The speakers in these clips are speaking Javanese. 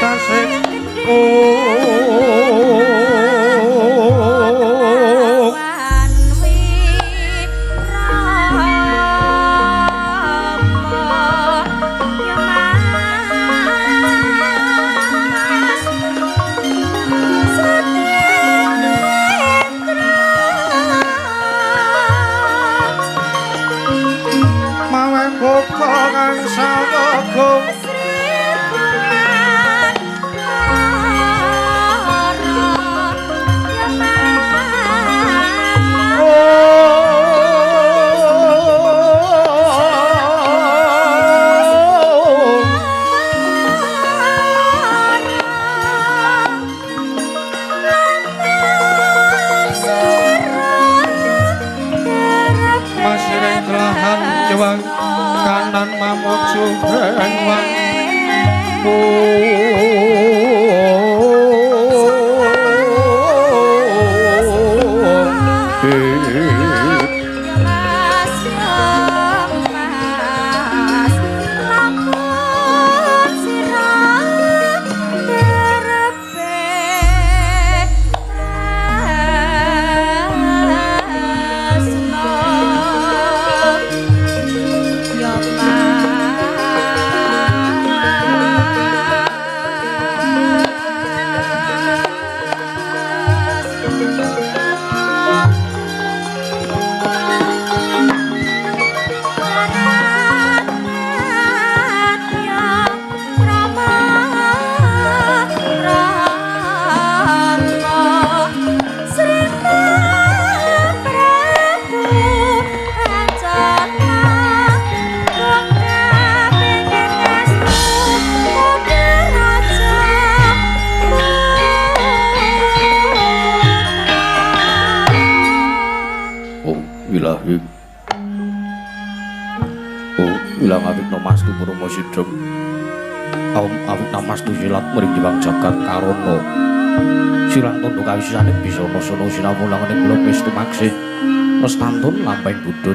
tasik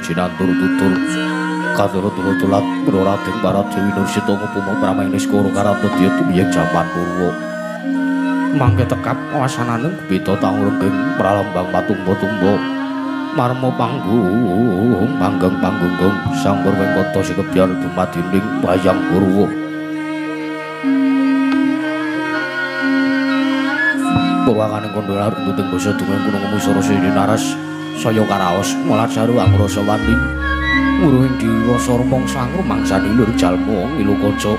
Jinantur tutur katur tulat Raden Baradewi Nursita ngupama prameng niskara karanta dya tumiyeng jaman purwa mangke tekap wasanane gupita tangrenggeng pralambang patumba-tumba marma panggung panggeng panggunggung sanggur wengkata sikebyar dumadining wayang purwa purwakaning kandha runtuting basa dungeng gunung musara sinaras saya karaos mlajaru angrasa wani nguruhing dirasa rumangsa angrumangsani lur jalma ngilu kaca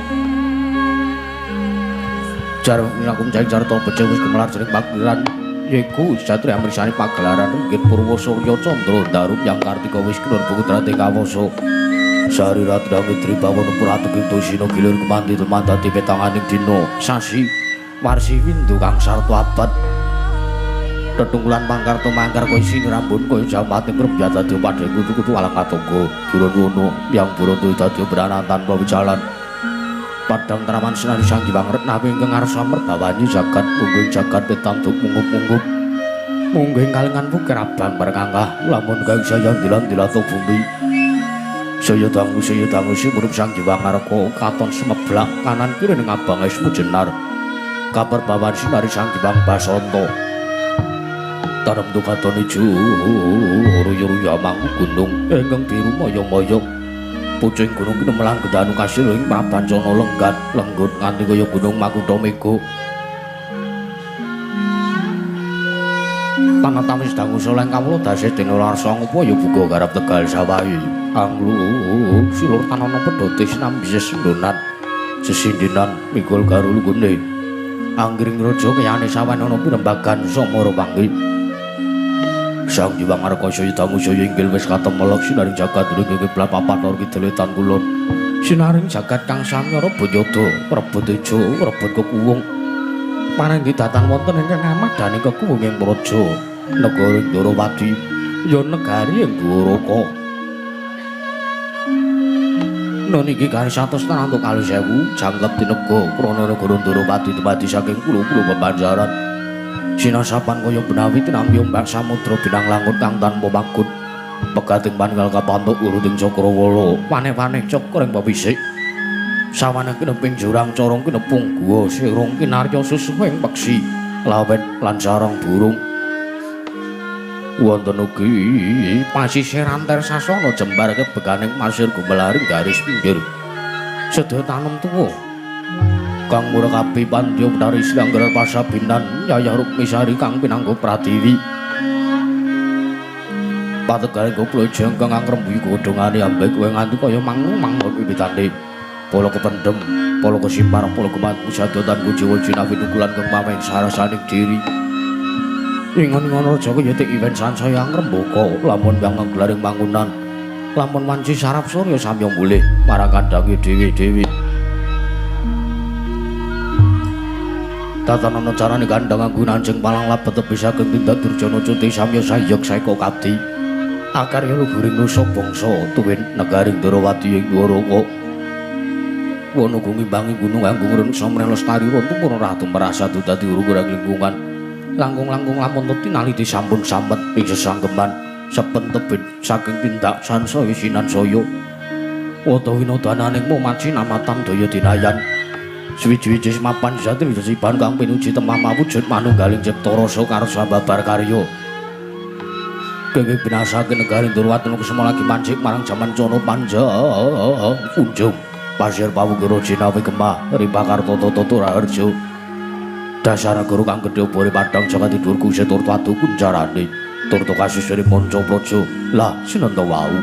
jar lakum jar carta becik wis gumelar jroning pagelaran yaiku satri amrisani pagelaran ringgit purwa surya candra daru yang kartika wis kenur putrate kawasa sari ratna mitri bawana pratu kintu sina gilir kemanti temandati petanganing dina sasi warsi windu kang sarta abad tetunggulan mangkar tumangkar kaya sini rambut kaya jamate ngrembya dadi padhe kutu-kutu alang katangga burun wono yang burun dadi beranan tanpa wijalan padang teraman sinari sang Hyang Retnawi ingkang ngarsa merbawani jagat mungguing jagat tetanduk mungup-mungup mungguing kalingan pukir abang berkangkah lamun kang saya dilan-dilato bumi saya dangu simurup sang Hyang Ngarka katon semeblak kanan kiri ning abang esmu jenar kabar bawan sinari sang Hyang Basanta tarem dukaton ijo ruyu-ruyu amangku gunung ingkang biru moyo-moyo pucing gunung kinemelang gedanu kasil ing prabancana lenggat lenggut nganti kaya gunung Makutha Mega tanah tamis dangu soleng kawula dasih dene larsa ngupaya buka garap tegal sawahi anglu silur tanana pedhote sinambi sesendonan sesindinan mikul garul gune anggring raja kayane sawan ana pirembagan samara panggi Sang Hyang Ngarka saya dangu saya inggil wis katemelek sinaring jagat ring kiblat papat lor kidul wetan kulon sinaring jagat kang samya rebut yoda rebut tejo rebut kekuwung marang datan wonten ingkang amadhaning kekuwung ing praja negara Ndorowati ya negari ing Dwaraka nun iki garis 142.000 jangkep tinega krana negara Ndorowati dumadi saking pulo-pulo pebanjaran sinasapan kaya benawi tinampi ombak samudra binang langut kang tanpa magut pegating paninggal kapantuk uruting cakrawala waneh-waneh cakra ing pepisik Sawanang kineping jurang corong kinepung guwa sirung kinarya susuhing peksi lawen lan sarang burung. Wonten ugi pasisir anter sasana jembar kebeganing pasir gumelaring garis pinggir. Sedaya tanem tuwa kang murakabi pandya Betari Sranggar Pasabinan Yayah Rukmisari kang pinangga pratiwi. Pategaring goplo jengkang angrembuhi godhongane ambek kowe nganti kaya mangu-mangu wiwitane. Polo kependem, polo kesimpar, polo kemat pusadotan kujiwa jinawi nukulan kemaweng sarasaning diri. Ingon-ingon raja kaya tik iwen sansaya ngrembaka lamun yang nggelaring bangunan. Lamun wanci sarap surya samya mulih marang kandhange dhewe-dhewe. Tatanana carane kandhang anggo anjing palang labet tebih saking tindak durjana cuti samya sayek saeka kadi. Akarya luhuring nusa bangsa tuwin negaring Ndrawati ing Dwaraka. Wono ngimbangi gunung anggung rensa mreh lestari runtuh ratu merasa dadi urung lingkungan. Langkung-langkung lamun tinaliti sampun samet ing sesanggeman sepen tebih saking tindak sansaya sinansaya. Wata winodananing mumaci namatan daya dinayan. Suwiji-wiji mapan jati wijisiban kang pinuji temah mawujud manunggaling cipta rasa karsa babar karya. Kenging binasake negari Ndrawati kusuma lagi mancik marang jaman Cana Panjang kunjung. Pasir pawukira jinawi gemah rimbah kartata tata raharja. Dasar guru kang gedhe obore padhang jagat tidur kusih tur watu kuncarane turta kasusune manca praja lah sinenta wau.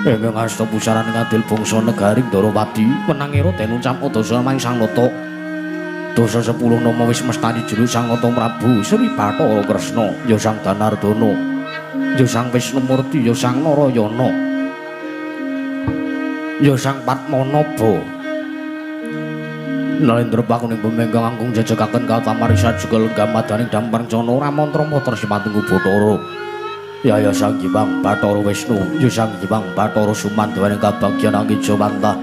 Ingkang asta pusarane ngadil bangsa negari Ndrawati menangira den ucap dasa maing Sang Nata. Dasa 10 nama wis mestani jero Sang Nata Prabu Sri Bathara Kresna ya Sang Danardana ya Sang Wisnumurti ya Sang Narayana ya Sang Padmanaba. Nalendra pakuning bumi ingkang anggung jejegaken kautamarisa juga lenggah madaning damparcana ramantra matra simatunggu Bathara. Ya Sang Hyang Bathara Wisnu, ya Sang Hyang Bathara Sumandawaning kabagyan Anggijawantah.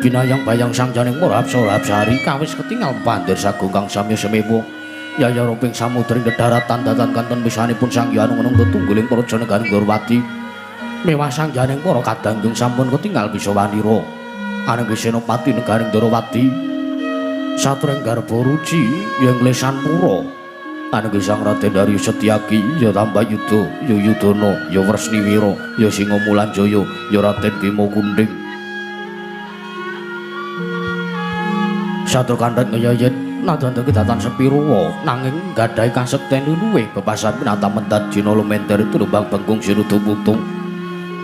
Binayang bayang sang janing para apsara apsari kawis ketingal pandir sagung kang samya semewa. Ya ruping samudra ing daratan datan kanten pisanipun Sang Hyang Anung tetungguling praja negari Ndrawati. Mewah sang janing para kadanggung sampun ketingal bisa wanira. Anengge senopati negari Ndrawati. Satreng garba ruci yang lesan pura. Anengge Sang Raden Darya Setyaki ya tambah yuda ya Yudana ya Wresniwira ya Singamulanjaya ya Raden Bima Kunding. Satu kandhat ngeyayet nadyan datan sepiruwa nanging gadhahi kasekten luwih bebasan pinata mentat jina lumenter tumbang bengkung sinudu putung.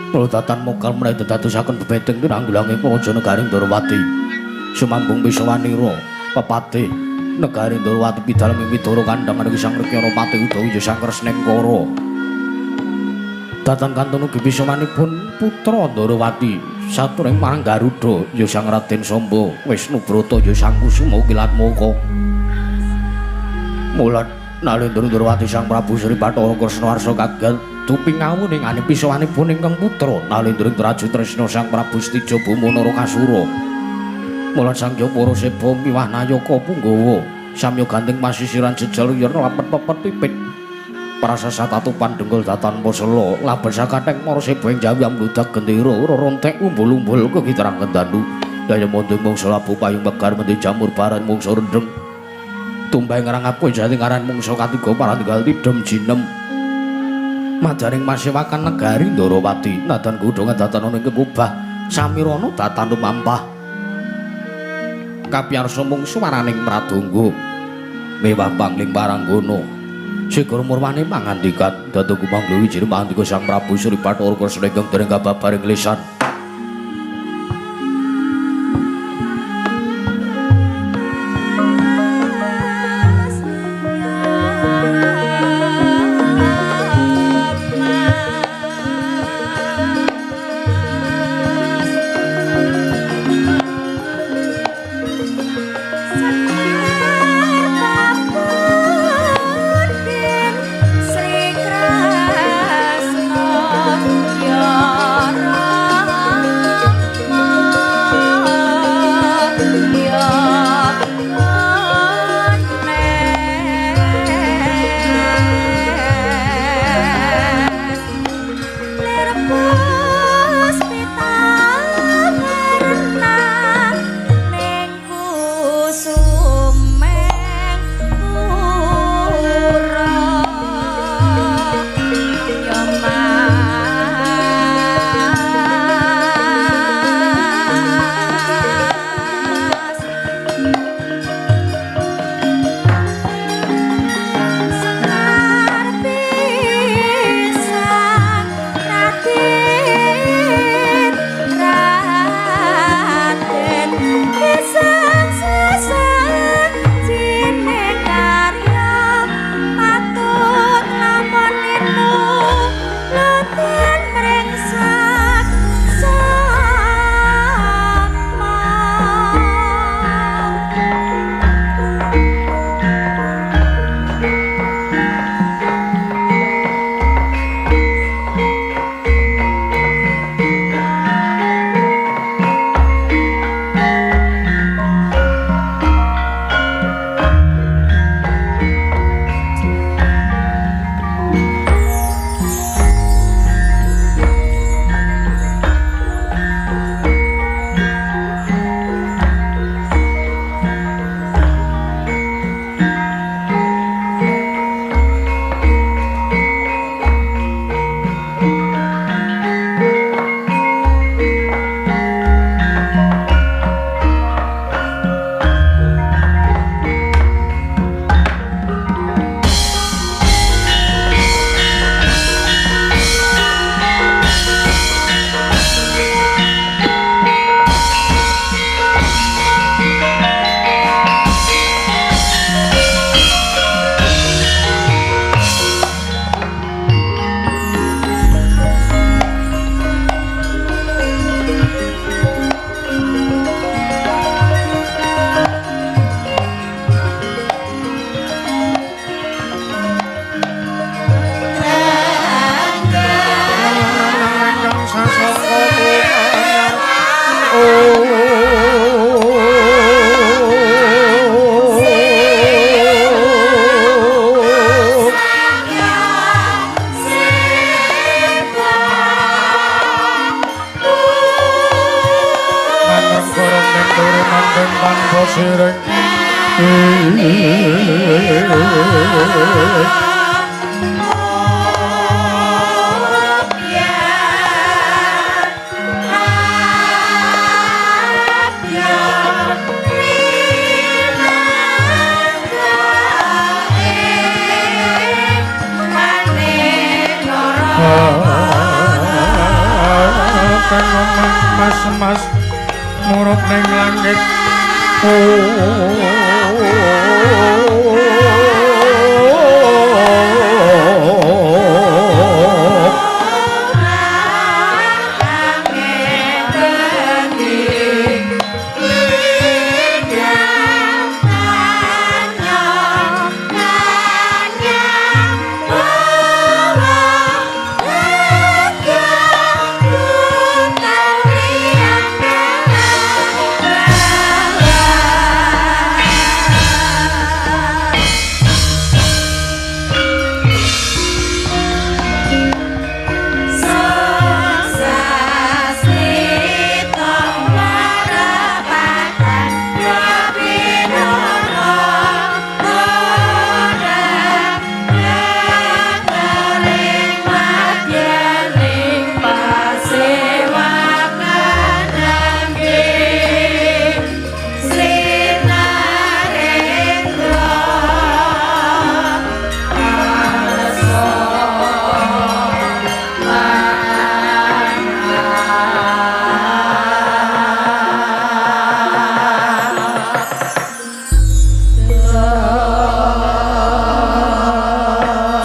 Datan mokal menawi dadosaken bebeteng tinanggulange praja negari Ndrawati. Sumambung pisawanira pepatih negari Ndrawati pidalem Widara kandhang anengge Sang Rekyana Pati Udawa ya Sang Kresnengkara. Datan kantun ugi pisawanipun putra Ndrawati saturing marang Garuda ya Sang Raden Samba Wisnubrata ya Sang Kusuma Kilatmaka. Mulat Nalendra Ndrawati Sang Prabu Sri Bathara Kresna arsa kaget dupi ngawuning ane pisawanipun ingkang putra Nalendra Traju Tresna Sang Prabu Setija Bhuma Narakasura. Mulat Sang Hyang Para Seba miwah nayaka punggawa samya gandeng pasisiran jejal yen lapet-pepet pipit. Prasasa tatupan dengkul datan posela laben sakateng para seba ing jawi amludak gendera rorontek umbul-umbul kegitrang kendanu daya monding mangsa labu payung megar mendhi jamur baran mangsa rendheng tumbang ngarang aku jati ngaran mangsa katiga paranggal tidem jinem madaring masewakan negari Ndrawati nadan godhongan datan ana ing kebubah samirana datan lumampah kapiyarsa mungsu maraning pradangga mewah pangling paranggana Segara murwane mangandikan dadi kumangluwi jero mandika Sang Prabu Sri Bathara Kresna ingkang dereng kababaring lisan. Sri Krasna ya. siring mas mas murup ning langit.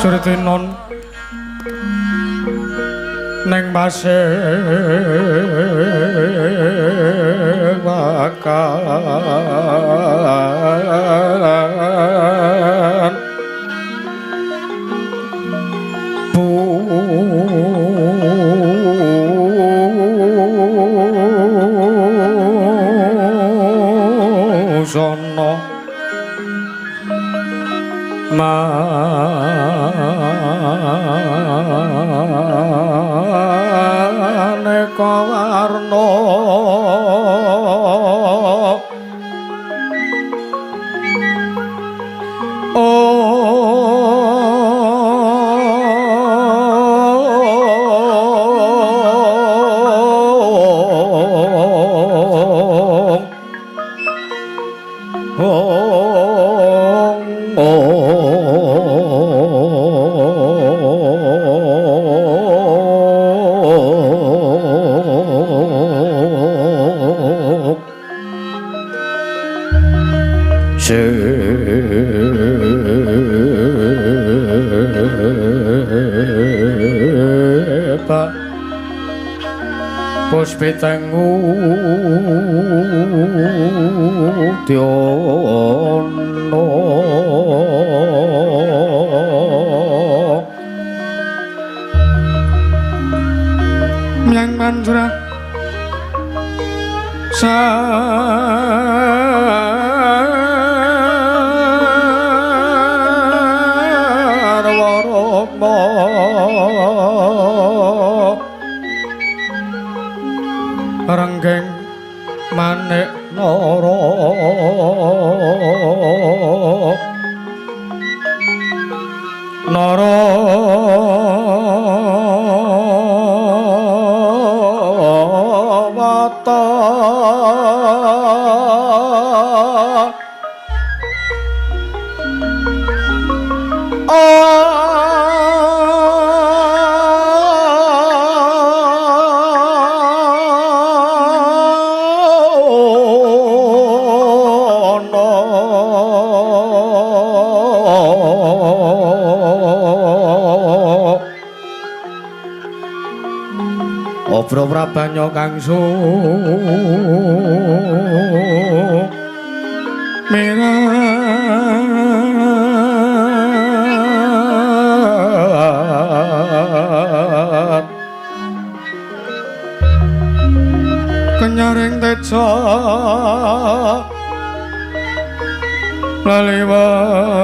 Surtinon neng pasewakan busana maneka warna Puspiteng udyana Myang mantra sarwarama renggeng manik nara nara wata Obro prabanya kang sumirat kenyaring teja laliwan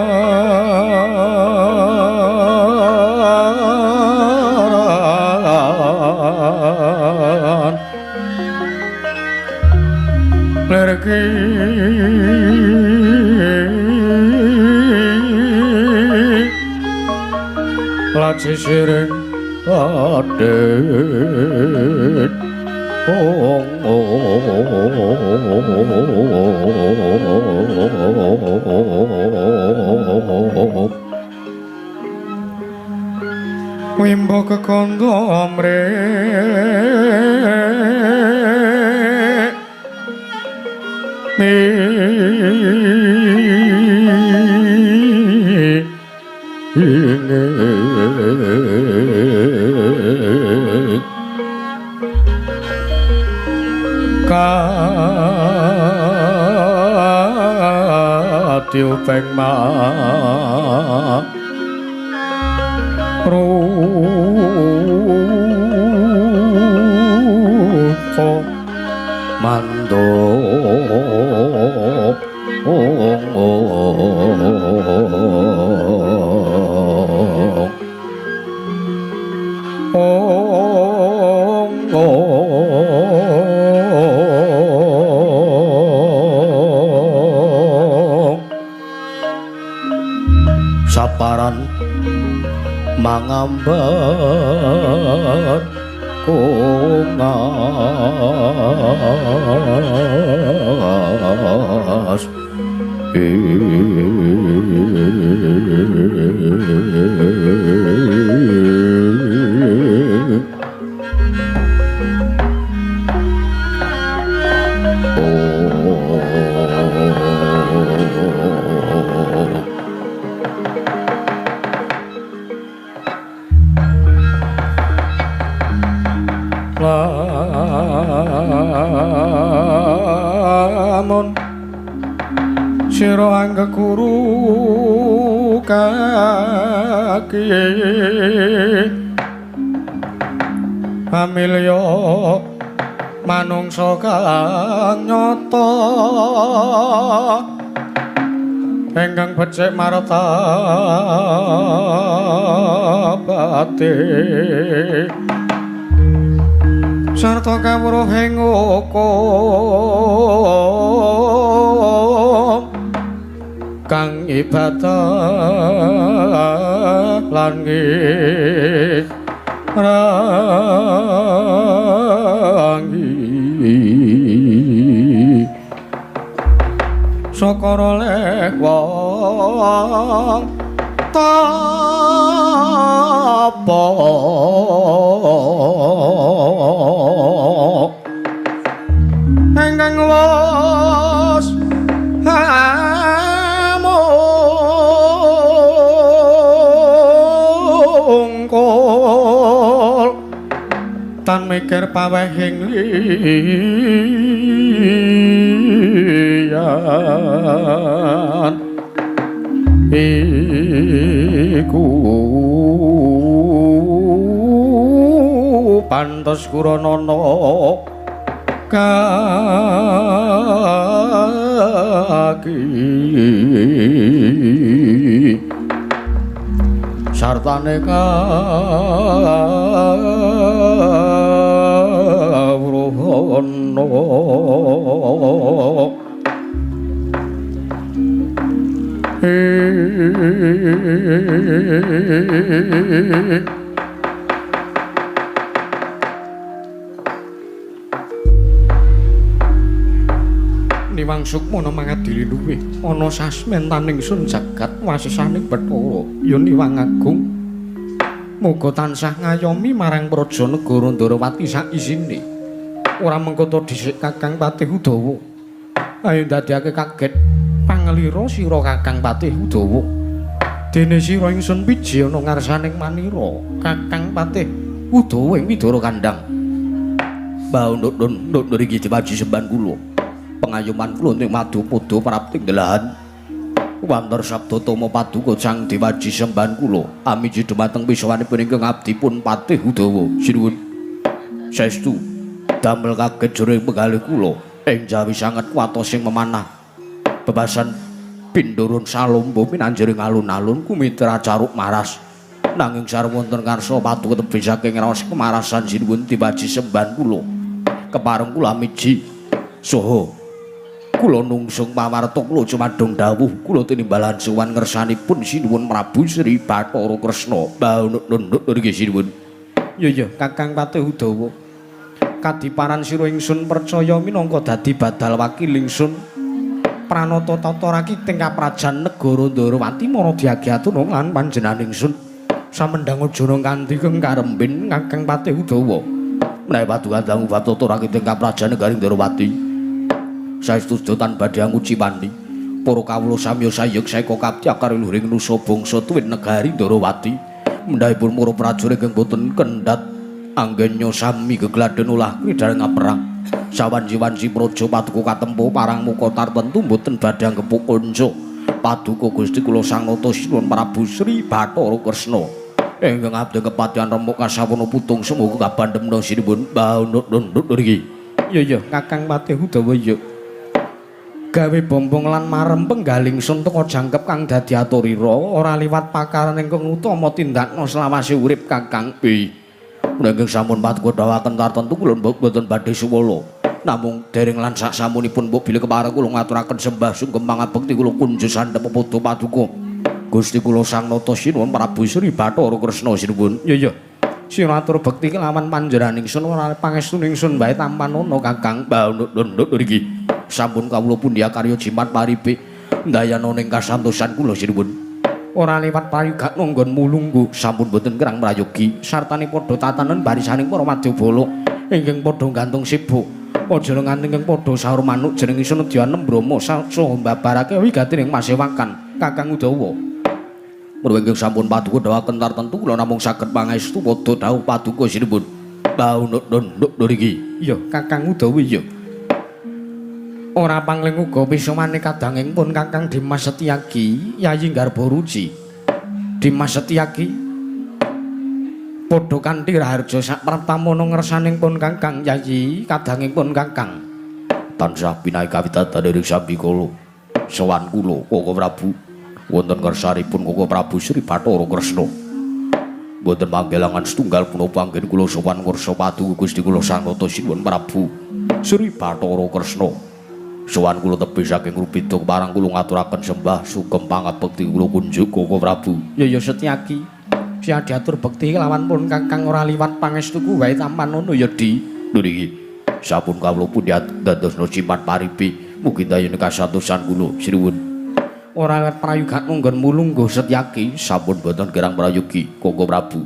lirik Saiki laci siring adit wimbo kekondo mre katiupeng ma rupa mando saparan mangambar kungas lamun sira anggeguru kaki pamilya manungsa kang nyata ingkang becik martabate sarta kawruhing hukum kang ibadah lan ngirangi saka oleh wong tapa ingkang wis amungkul tan mikir pawehing liyan iku pantes kuranana kaki sartane kawruhana Niwang Sukmana mangadili luwih ana sasmentaning sun jagat wasisaning Bathara ya Niwang Agung muga tansah ngayomi marang praja negara Ndarawati sak isine ora mengko ta dhisik Kakang Patih Udawa ayo ndadekake kaget panglira sira Kakang Patih Udawa dene sira ingsun piji ana ngarsaning manira Kakang Patih Udawa ing Widara Kandhang. Mbah nduk nduk iki diwaji semban kula pengayoman kula ing madyapada prapting delahan wantar sabda tama paduka Sang Dewaji sembahan kula amiji dumateng pisawanipun ingkang abdi pun Patih Udawa sinuwun saestu damel kaget jroning penggalih kula ing jawi sanget kuwatos sing memanah bebasan pindurun salombo minanjering alun-alun kumitra caruk maras nanging sarwa wonten ngarsa paduka tebih saking raos kemarasan sinuwun Dewaji sembahan kula kepareng kula amiji saha Kula nungsung pawarta kula cumadung dawuh kula tinimbalan sowan ngersanipun Sinuwun Prabu Sri Bathara Kresna. Baunuk niki sinuwun. Ya ya Kakang Patih Udawa. Kadiparan sira ingsun percaya minangka dadi badal wakil ingsun. Pranata tata rakiting kaprajan negara Ndarawati mara diagiatuna lan panjenengan ingsun. Samendhang ujana kanthi keng karembin Kakang Patih Udawa. Menawi paduka dangu bab tata rakiting kaprajan negari Ndarawati. Saestu sedotan badhe anguci wani. Para kawula samya sayek saeka kapti akariluhuring nusa bangsa tuwin negari Ndarawati. Mendhahipun para prajurit ingkang boten kendhat anggenya sami gegladhen ulah kridharing perang. Sawanci-wanci praja paduka katempo parang muka tartentu boten badhe anggepuk kanca. Paduka Gusti kula Sang Nata Sinuwun Prabu Sri Bathara Kresna. Ingkang abdi kepatihan remuk kasawana putung semoga kabandemna sinuwun baunut-nundut niki. Ya ya Kakang Patih Udawa ya. Gawe bombong lan marem penggaling sun teka jangkep kang dadi aturira ora liwat pakaran ingkang utama tindakna selawase urip Kakang. Pi. Menawi sampun paduka dawuhaken tartentu kula mboten badhe suwala. Namung dereng lan sak samunipun mbok bilih kepareng kula ngaturaken sembah sungkem pangabekti kula kunjuk sandhep pepodo paduka. Gusti kula Sang Nata Sinuwun Prabu Sri Bathara Kresna sinuwun. Ya ya. Sira atur bekti kelawan panjenengan ingsun ora pangestu ingsun wae tampanana Kakang. Baunut-nundut niki. Sampun kawula pundi karya jimat paripe ndayana ning kasantosan kula sinuwun. Ora liwat prayogakna nggonmu lungguh sampun boten kirang prayogi sartane padha tatanen barisaning para madyabala ingkang padha gantung sibuk. Aja nganti ingkang padha sahur manuk jeneng ingsun nedya Brahma saha mbabarake wigati ing pasewakan Kakang Udawa. Menawi ingkang sampun paduka dawuhaken tartentu kula namung saged pangestu padha dawuh paduka sinuwun. Baunut-nunduk niki. Iya Kakang Udawa iya. Ora pangling uga pisawane kadanging pun Kakang Dimas Setyaki Yayi Garba Ruci. Dimas Setyaki padha kanthi raharja sapraptamana ngersaning pun Kakang Yayi kadanging pun Kakang. Tansah pinayi kawidatan ing sambikala. Sowan kula Koko Prabu wonten ngersanipun Koko Prabu Sri Bathara Kresna. Mboten manggelangan setunggal punapa anggen kula sowan ngersa paduka Gusti kula Sang Nata Sinuwun Prabu Sri Bathara Kresna. Sowan kula tebih saking Rubeda kepareng kula ngaturaken sembah sugeng pangabekti kula kunjuk Koko Prabu. Ya ya Setyaki. Siap diatur bekti kelawan pun Kakang ora liwat pangestuku wae tampanana ya Di. Lho niki. Sampun kawula pundi dadosna jimat paripi mugi dayane kasantosan kula sinuwun. Ora liwat prayogakna nggonmu lungguh Setyaki sampun boten kirang prayogi Koko Prabu.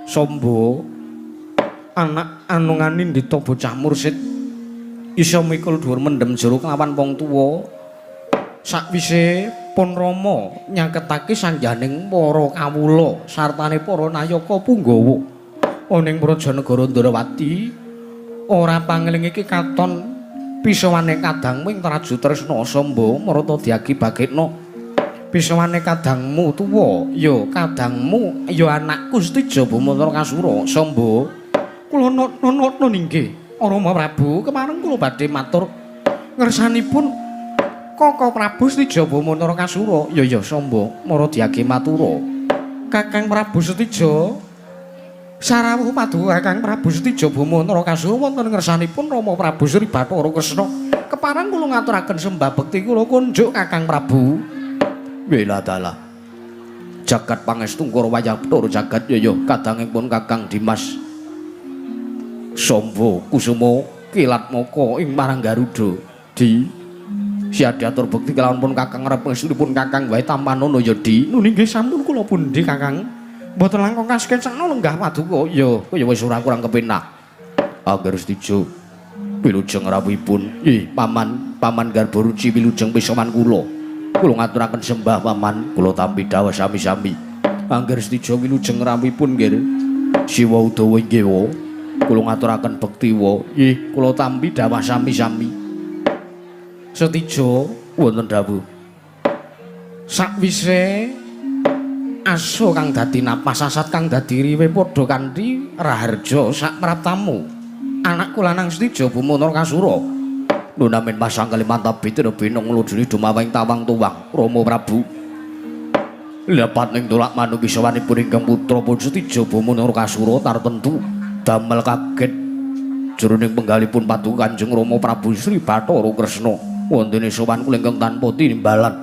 Sombo anak anungane ndita bocah mursid iso mikul dhuwur mendem jero kelawan wong tuwa sakwise pun Rama nyaketake sangganing para kawula sartane para nayaka punggawa ana ing praja negara Ndarawati ora pangeling iki katon pisawane kadangmu ing Traju Tresna Samba marata diagi bagekna pisawane kadangmu tuwa ya kadangmu ya anakku Setija Bama Narakasura Samba kula nunut inggih Rama Prabu kepareng kula badhe matur ngersanipun Koko Prabu Setija Bama Narakasura. Ya ya Samba mara diage matura Kakang Prabu Setija sarawuh paduka Kakang Prabu Setija Bama Narakasura wonten ngersanipun Rama Prabu Sri Bathara Kresna kepareng kula ngaturaken sembah bekti kula kunjuk Kakang Prabu. Wela dalah jagat pangestu Kara wayah Bathara jagat ya ya kadangipun Kakang Dimas Samba Kusuma Kilatmaka ing marang Garuda Di siap diatur bekti kelawan pun Kakang arep pangestunipun Kakang wae tampanana ya Di. Nuni nggih sampun kula pundi Kakang mboten langkung kasekecakna lenggah paduka ya kaya wis ora kurang kepenak. Angger Setija wilujeng rawuhipun ih paman paman Garba Ruci wilujeng pisoman kula. Kula ngaturaken sembah paman kula tampi dawuh sami-sami. Angger Setija wilujeng rawuhipun nggih Siwa Udawa inggih wa. Kula ngaturaken bekti wa. Nggih, kula tampi dawuh sami-sami. Setija wonten dawuh. Sakwise aso kang dadi napas asat kang dadi riwe padha kanthi raharja sak praptamu. Anakku lanang Setija Bama Narakasura. Nunamin pasang Kalimantan Bitira binong ngluduni dumaweng tawang tuwang Rama Prabu. Lepat ning tolak manuk kisawanipun ingkang putra pun Setija Bama Narakasura tartentu damel kaget jroning penggalipun paduka Kanjeng Rama Prabu Sri Bathara Kresna. Wontene sowan kula ingkang tanpa tinimbalan.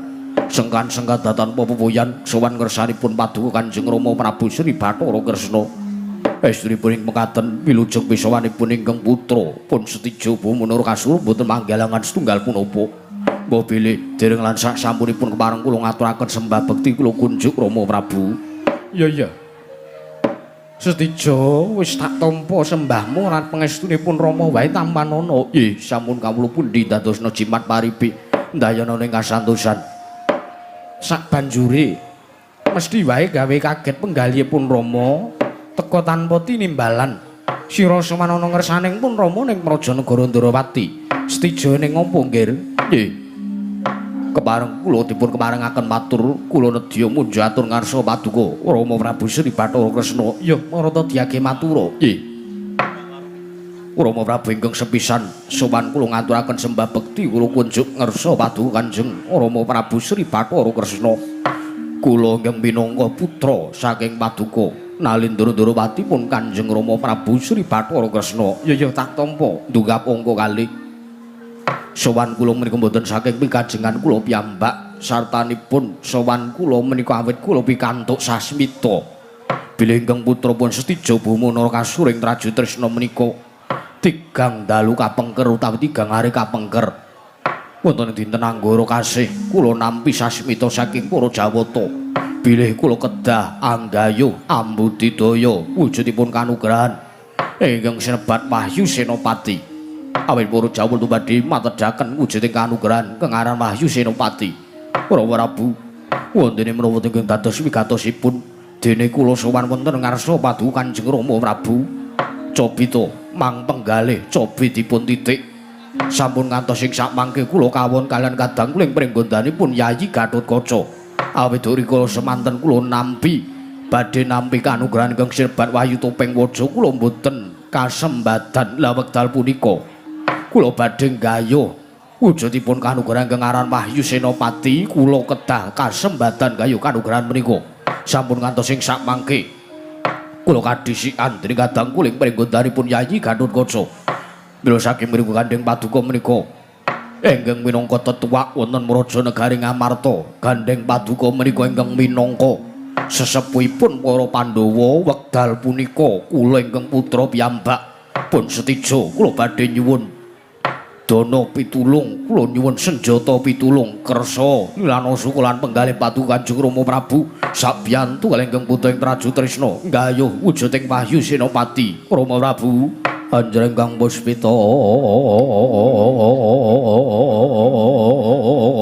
Sengkan-sengkan tanpa pepoyan sowan ngersanipun Paduka Kanjeng Rama Prabu Sri Bathara Kresna. Estunipun ing mekaten wilujeng pisowanipun ingkang putra pun Setija Bhuma Narakasura boten manggalangan setunggal punapa. Mbah bilih dereng lan sak sampunipun kepareng kula ngaturaken sembah bekti kula kunjuk Rama Prabu. Iya iya. Setija wis tak tampa sembahmu lan pangestunipun Rama wae tampanana. Nggih, sampun kawula pundi dadosna jimat paripi ndayana ing kasantosan. Sak banjure mesti wae gawe kaget penggalihipun Rama teka tanpa tinimbalan. Sira sowan ana ngersaning pun Rama ning Praja Negara Ndrawati. Setija ning ngopo, Nggir? Nggih. Kepareng kula dipun keparengaken matur kula nedya munja atur ngarsa Paduka Rama Prabu Sri Bathara Kresna. Ya marata diage matura. Nggih. Rama Prabu ingkang sepisan sowan kula ngaturaken sembah bekti kula kunjuk ngarsa Paduka Kanjeng Rama Prabu Sri Bathara Kresna. Kula ingkang minangka putra saking Paduka Nalindra Ndrawati pun Kanjeng Rama Prabu Sri Bathara Kresna. Ya ya tak tampa ndungap angka kalih. Sowan kula menika mboten saking pikajengan kula piyambak sartanipun sowan kula menika awit kula pikantuk sasmita. Bilih ingkang putra pun Setija Bhuma Narakasura ing Traju Tresna menika tigang dalu kapengker utawi tigang hari kapengker. Wonten dinten Anggara kasih kula nampi sasmita saking para Jawata. Bilih kula kedah anggayuh ambudidaya wujudipun kanugrahan ingkang sinebat Wahyu Senopati. Awit para Jawata badhe matedhaken wujuding kanugrahan kang aran Wahyu Senopati. Para Prabu, wontene menawa ingkang dados wigatosipun dene kula sowan wonten ngarsa Paduka Kanjeng Rama Prabu. Cobita mang penggalih cobi dipun titik. Sampun ngantos ing sakmangke kula kawon kalian kadang kula ing pringgondanipun Yayi Gatotkaca. Awit rikala semanten kula nampi badhe nampi kanugrahan ingkang sinebat Wahyu Topeng Waja kula mboten kasembadan. Lah wekdal punika kula badhe nggayuh wujudipun kanugrahan ingkang aran Wahyu Senopati, kula kedah kasembadan gayuh kanugrahan menika. Sampun ngantos ing sakmangke kula kadhisikan dening kadang kula ing pringgondanipun Yayi Gatotkaca. Mila saking mriku Kanjeng Paduka menika ingkang minangka tetuwak wonten Mraja Negari Ngamarta. Gandheng Paduka menika ingkang minangka sesepuhipun para Pandhawa wekdal punika kula ingkang putra piyambak pun Setija kula badhe nyuwun dana pitulung, kula nyuwun senjata pitulung kersa lilana suka lan penggalih Paduka Kanjeng Rama Prabu sabiyantu kalih ingkang putra ing Traju Tresna nggayuh wujuding Wahyu Senopati. Rama Prabu anjreng kang puspita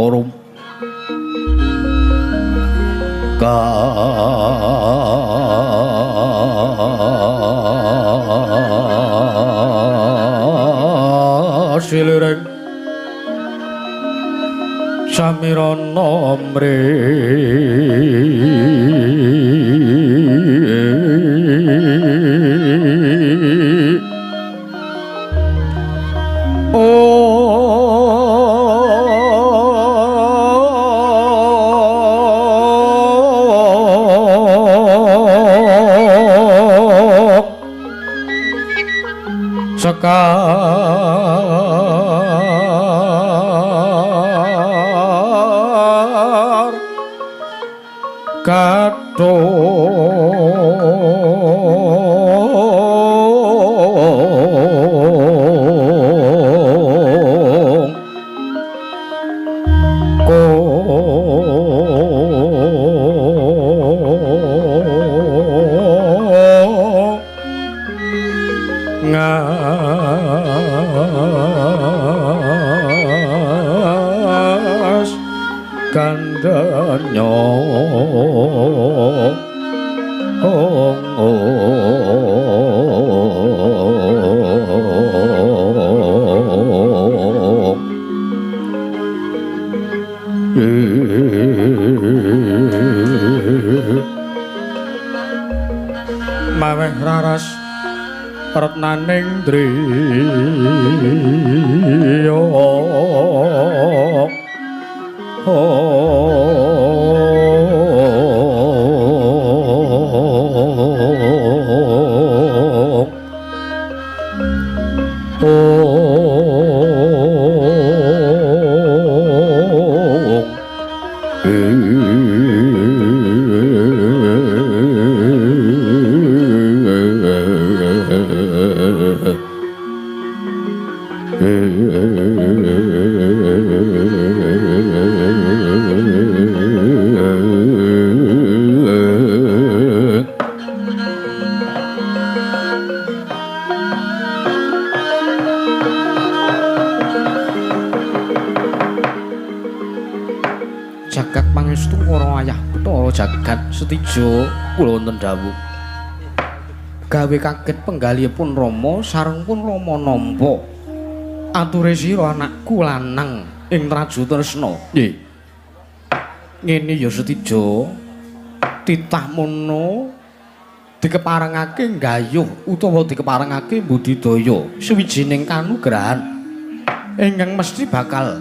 rum kasiliring samirana mri sekar kathung ngas kandhanyo maweh raras retnaning driya. Oh. Bathara Jagat Setija kula wonten dawuh. Gawe kaget penggalihipun Rama sareng pun Rama nampa ature sira anakku lanang ing Traju Tresna. Nggih. Ngene ya Setija, titah mono dikeparengake nggayuh utawa dikeparengake budidaya suwijining kanugrahan ingkang mesti bakal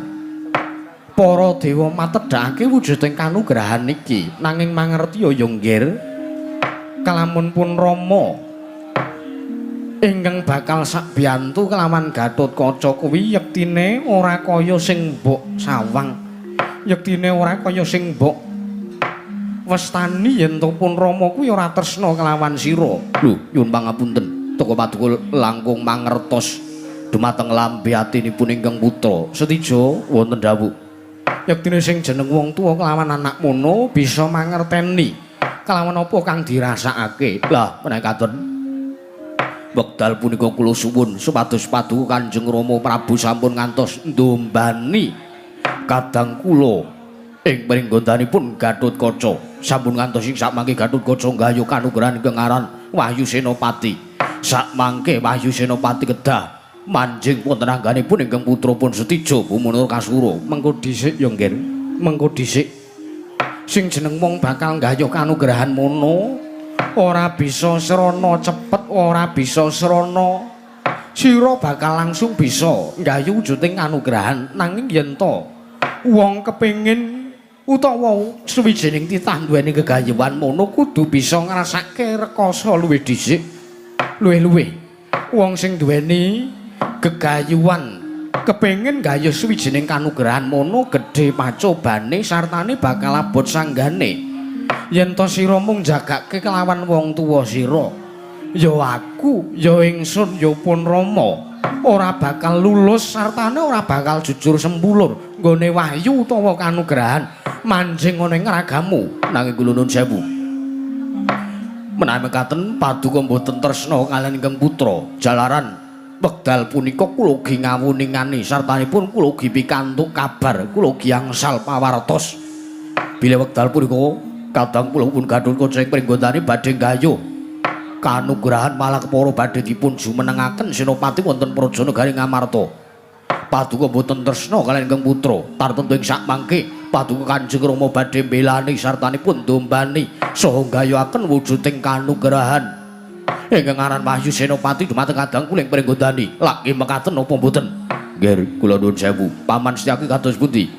para dewa matedhakake wujuding kanugrahan iki. Nanging mangertiya ya nggir, kalamun pun Rama ingkang bakal sakbiyantu kelawan Gatotkaca kuwi yektine ora kaya sing mbok sawang, yektine ora kaya sing mbok westani yen to pun Rama kuwi ora tresna kelawan sira. Lho, nyuwun pangapunten, toko paduka langkung mangertos dumateng lambe atinipun ingkang putra. Setija wonten dawuh. Yektine sing jeneng wong tuwa kelawan anak mono bisa mangerteni kelawan apa kang dirasakake. Lah, menawi katon wekdal punika kula suwun supados paduka Kanjeng Rama Prabu sampun ngantos ndombani kadang kula ing pringgondanipun Gatotkaca. Sampun ngantos ing sakmangke Gatotkaca nggayuh kanugrahan ingkang aran Wahyu Senopati. Sakmangke Wahyu Senopati kedah manjing wonten angganipun ingkang putra pun Setija Bumunur Kasura. Mengko dhisik ya nggir, mengko dhisik. Sing jeneng wong bakal nggayuh kanugrahan mono ora bisa srana cepet, ora bisa srana sira bakal langsung bisa nggayuh wujuding kanugrahan. Nanging yen to wong kepengin utawa suwijining titah duweni gegayuhan mono kudu bisa ngrasake rekoso luwih dhisik. Luwih-luwih wong sing duweni gegayuhan kepengin gayuh suwijining kanugrahan mono gedhe pacobane sartane bakal abot sanggane. Yen to sira mung jagake kelawan wong tuwa sira, ya aku, ya ingsun, ya pun Rama ora bakal lulus sartane ora bakal jujur sempulur nggone wahyu utawa kanugrahan manjing ana ing ragamu. Nanging kula nuwun sewu, menawi mekaten paduka mboten tresna kaliyan ingkang putra, jalaran wekdal punika kula ugi ngawuningani sartanipun kula ugi pikantuk kabar, kula ugi angsal pawartos bilih wekdal punika kadang kula pun Gatotkaca ing pringgondane badhe nggayuh kanugrahan malah kepara badhe dipun jumenengaken senopati wonten praja negari Ngamarta. Paduka mboten tresna kaliyan ingkang putra, tartemtu ing sakmangke paduka Kanjeng Rama badhe mbelani sartanipun ndombani saha nggayuhaken wujuding kanugrahan ingkang aran Wahyu Senopati dumateng kadang kula ing pringgondani. Lagi mekaten napa mboten? Nggih, kula nuwun sewu. Paman Setyaki kados pundi?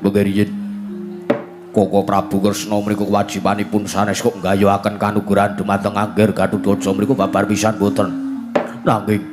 Monggo riyin. Koko Prabu Kresna mriku kewajibanipun sanes kok nggayuhaken kanugrahan dumateng Angger Gatotkaca mriku babar pisan mboten. Nanging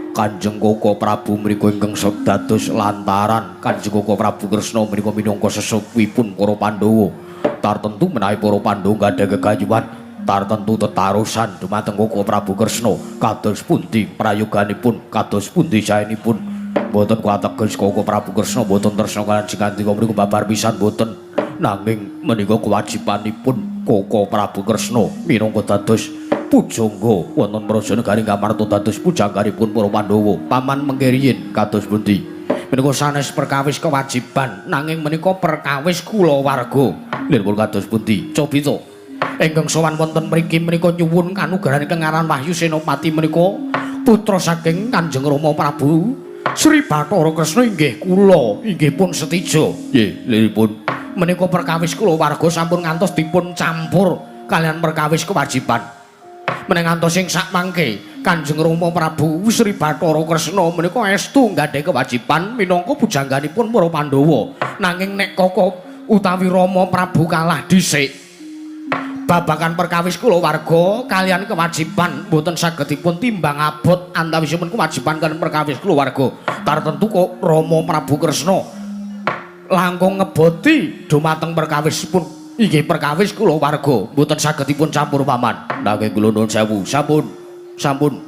Kanjeng Koko Prabu mriku ingkang dados lantaran Kanjeng Koko Prabu Kresna mriku minangka sesepuhipun para Pandhawa. Tartemtu menawi para Pandhawa gadhah gegayuhan tartemtu tetarusan dumateng Koko Prabu Kresna kados pundi prayoganipun, kados pundi saenipun. Mboten kuwateges Koko Prabu Kresna mboten tresna kaliyan Jigandika mriku babar pisan mboten. Nanging menika kewajibanipun Koko Prabu Kresna minangka dados pujangga wonten praja negari Ngamarta, dados pujangganipun para Pandhawa. Paman mengke riyin kados pundi? Menika sanes perkawis kewajiban, nanging menika perkawis kulawarga. Lha kados pundi? Cobita ingkang sowan wonten mriki menika nyuwun kanugrahan ingkang aran Wahyu Senopati menika putra saking Kanjeng Rama Prabu Sri Bathara Kresna inggih kula, inggih pun Setija. Nggih, liripun menika perkawis kulawarga sampun ngantos dipun campur kaliyan perkawis kewajiban. Menawi ngantos ing sakmangke Kanjeng Rama Prabu Sri Bathara Kresna menika estu nggadhahi kewajiban minangka pujangganipun para Pandhawa. Nanging nek Koko utawi Rama Prabu kalah dhisik, babagan perkawis kulawarga kaliyan kewajiban mboten saged dipun timbang abot antawisipun kewajiban kaliyan perkawis kulawarga. Tartemtu kok Rama Prabu Kresna langkung ngeboti dumateng perkawisipun inggih perkawis kulawarga mboten saged dipun campur paman. Nanging kula nuwun sewu, sampun sampun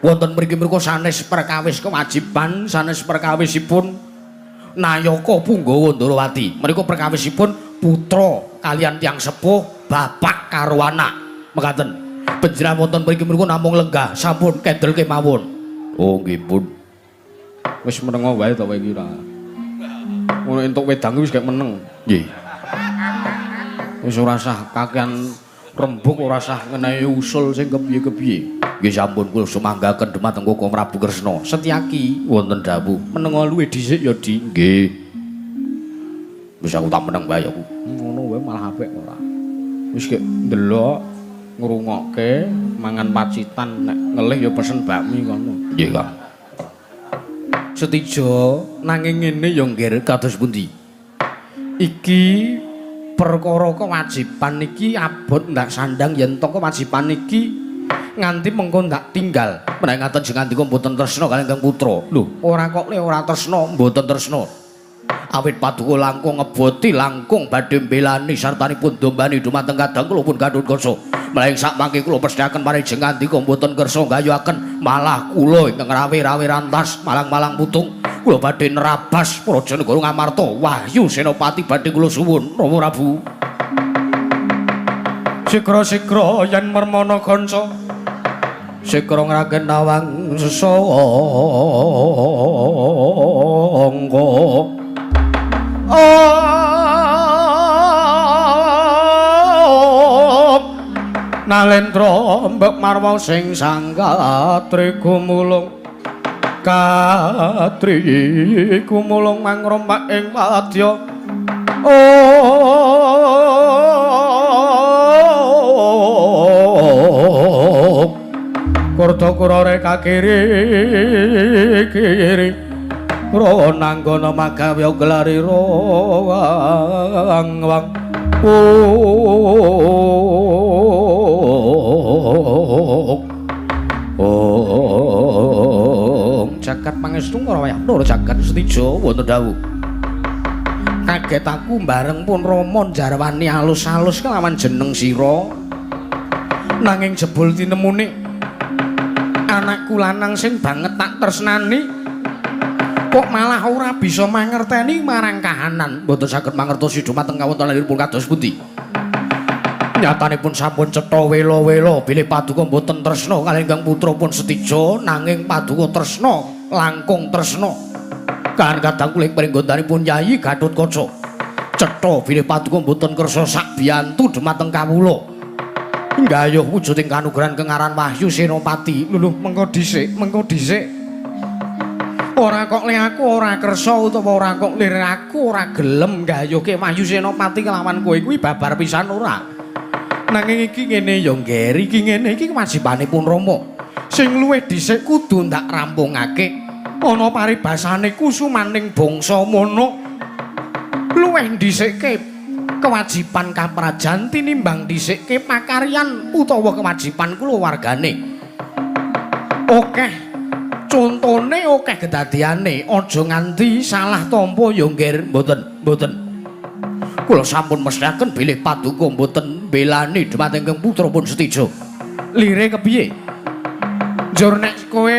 wonten mriki mriku sanes perkawis kewajiban, sanes perkawisipun nayaka Punggawa Ndorowati. Menika perkawisipun putra kaliyan tiyang sepuh, bapak karo anak. Mekaten. Panjenengan wonten mriki mriku namung lenggah, sampun kendel kemawon. Oh nggih pun. Wis menengo wae to kowe iki ora. Ngono entuk wedang wis gak meneng. Nggih. Wis ora sah kakean rembug, ora sah ngenehi usul sing kepiye-kepiye. Nggih sampun kula sumanggaken dumateng Koko Prabu Kresna. Setyaki wonten dawuh, menenga luwih dhisik ya, Di. Nggih. Wis aku tak meneng wae aku. Ngono wae malah apik ora. Wis gek ndelok, ngrungokke, mangan pacitan, nek ngelih ya pesen bakmi kono. Nggih, Kang. Setijo nanging ngene ya nggih kados pundi? Iki perkara kewajiban iki abot ndak sandang yen to kewajiban iki nganti mengko ndak tinggal. Menawi ngaten jenengan dika mboten tresna kaliyan Kang Putra. Lho, ora kok le ora tresna, mboten tresna. Awit paduka langkung ngeboti langkung badhe mbelani sartanipun dombani dumateng kadang kula pun Gatotkaca. Melaing sak mangke kula pesthekaken maring jenengan dika mboten kersa nggayuhaken malah kula ingkang rawe-rawe rantas malang-malang putung kula badhe nerabas praja negara Ngamarta Wahyu Senopati badhe kula suwun Rama Prabu. Sikra-sikra yen mermana kanca sikra ngraken nawang sesangka. Nalendra mbek marwa sing sangkatri gumulung katri gumulung mangrompak ing wadya. Kurta kurare kakiri kiri ronanggana magawe gelari roang wang. Jagat pangestu ngrawayah nur jagat Setija wonten dawuh. Kaget aku bareng pun Rama njarwani alus-alus kelawan jeneng sira. Nanging jebul tinemune anakku lanang sing banget tak tresnani kok malah ora bisa mangerteni marang kahanan. Mboten saged mangertosi dumateng kawontenanipun kados pundi. Nyatanipun sampun cetha wela-wela bilih paduka mboten tresna kaliyan Kang Putra pun Setija, nanging paduka tresna langkung tresna kan kadang kula ing pringgontanipun Yayi Gatotkaca. Cetha bilih paduka mboten kersa sak biyantu dumateng kawula nggayuh wujuding kanugrahan kengaran Wahyu Senopati. Lho mengko dhisik, mengko dhisik. Ora kok le aku ora kersa utawa ora kok lir aku ora gelem nggayuhke Wahyu Senopati kelawan kowe kuwi babar pisan ora. Nanging iki ngene ya Ngger, iki ngene iki kewajibanipun Rama. Sing luwih dhisik kudu ndak rampungake. Ana paribasane kusumaning bangsa mono. Luwih dhisikke kewajiban kaprajan tinimbang dhisikke pakaryan utawa kewajiban kulawargane. Okeh contone, okeh kedadiane, aja nganti salah tampa ya Ngger. Mboten, mboten. Kula sampun mesthekaken bilih paduka mboten mbelani dumateng Kang Putra pun Setija. Lire kepiye? Njur nek kowe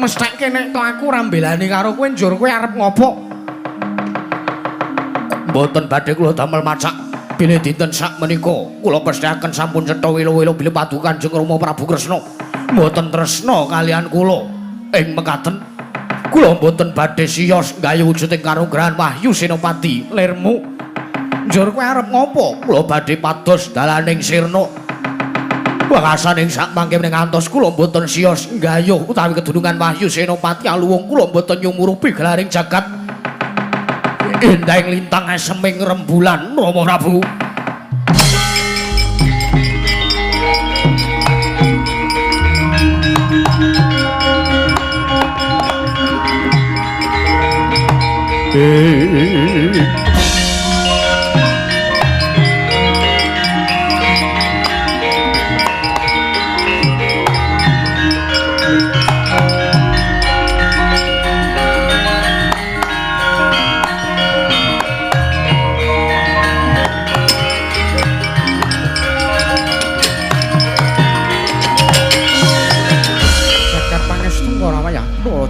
mesthekke nek to aku ora mbelani karo kowe, njur kowe arep ngopo? Mboten badhe kula damel macak. Bilih dinten sak menika kula pesthekaken sampun cetha wela-wela bilih paduka Kanjeng Rama Prabu Kresna mboten tresna kaliyan kula. Ing mekaten kula mboten badhe siyos nggayuh wujuding kanugrahan Wahyu Senopati. Lirmu njur kowe arep ngopo? Kula badhe pados dalaning sirna. Wekasaning sak mangke ngantos kula mboten siyos nggayuh utawi kedunungan Wahyu Senopati aluwung kula mboten nyumurupi gelaring jagat endahing lintang eseming rembulan Rama Prabu.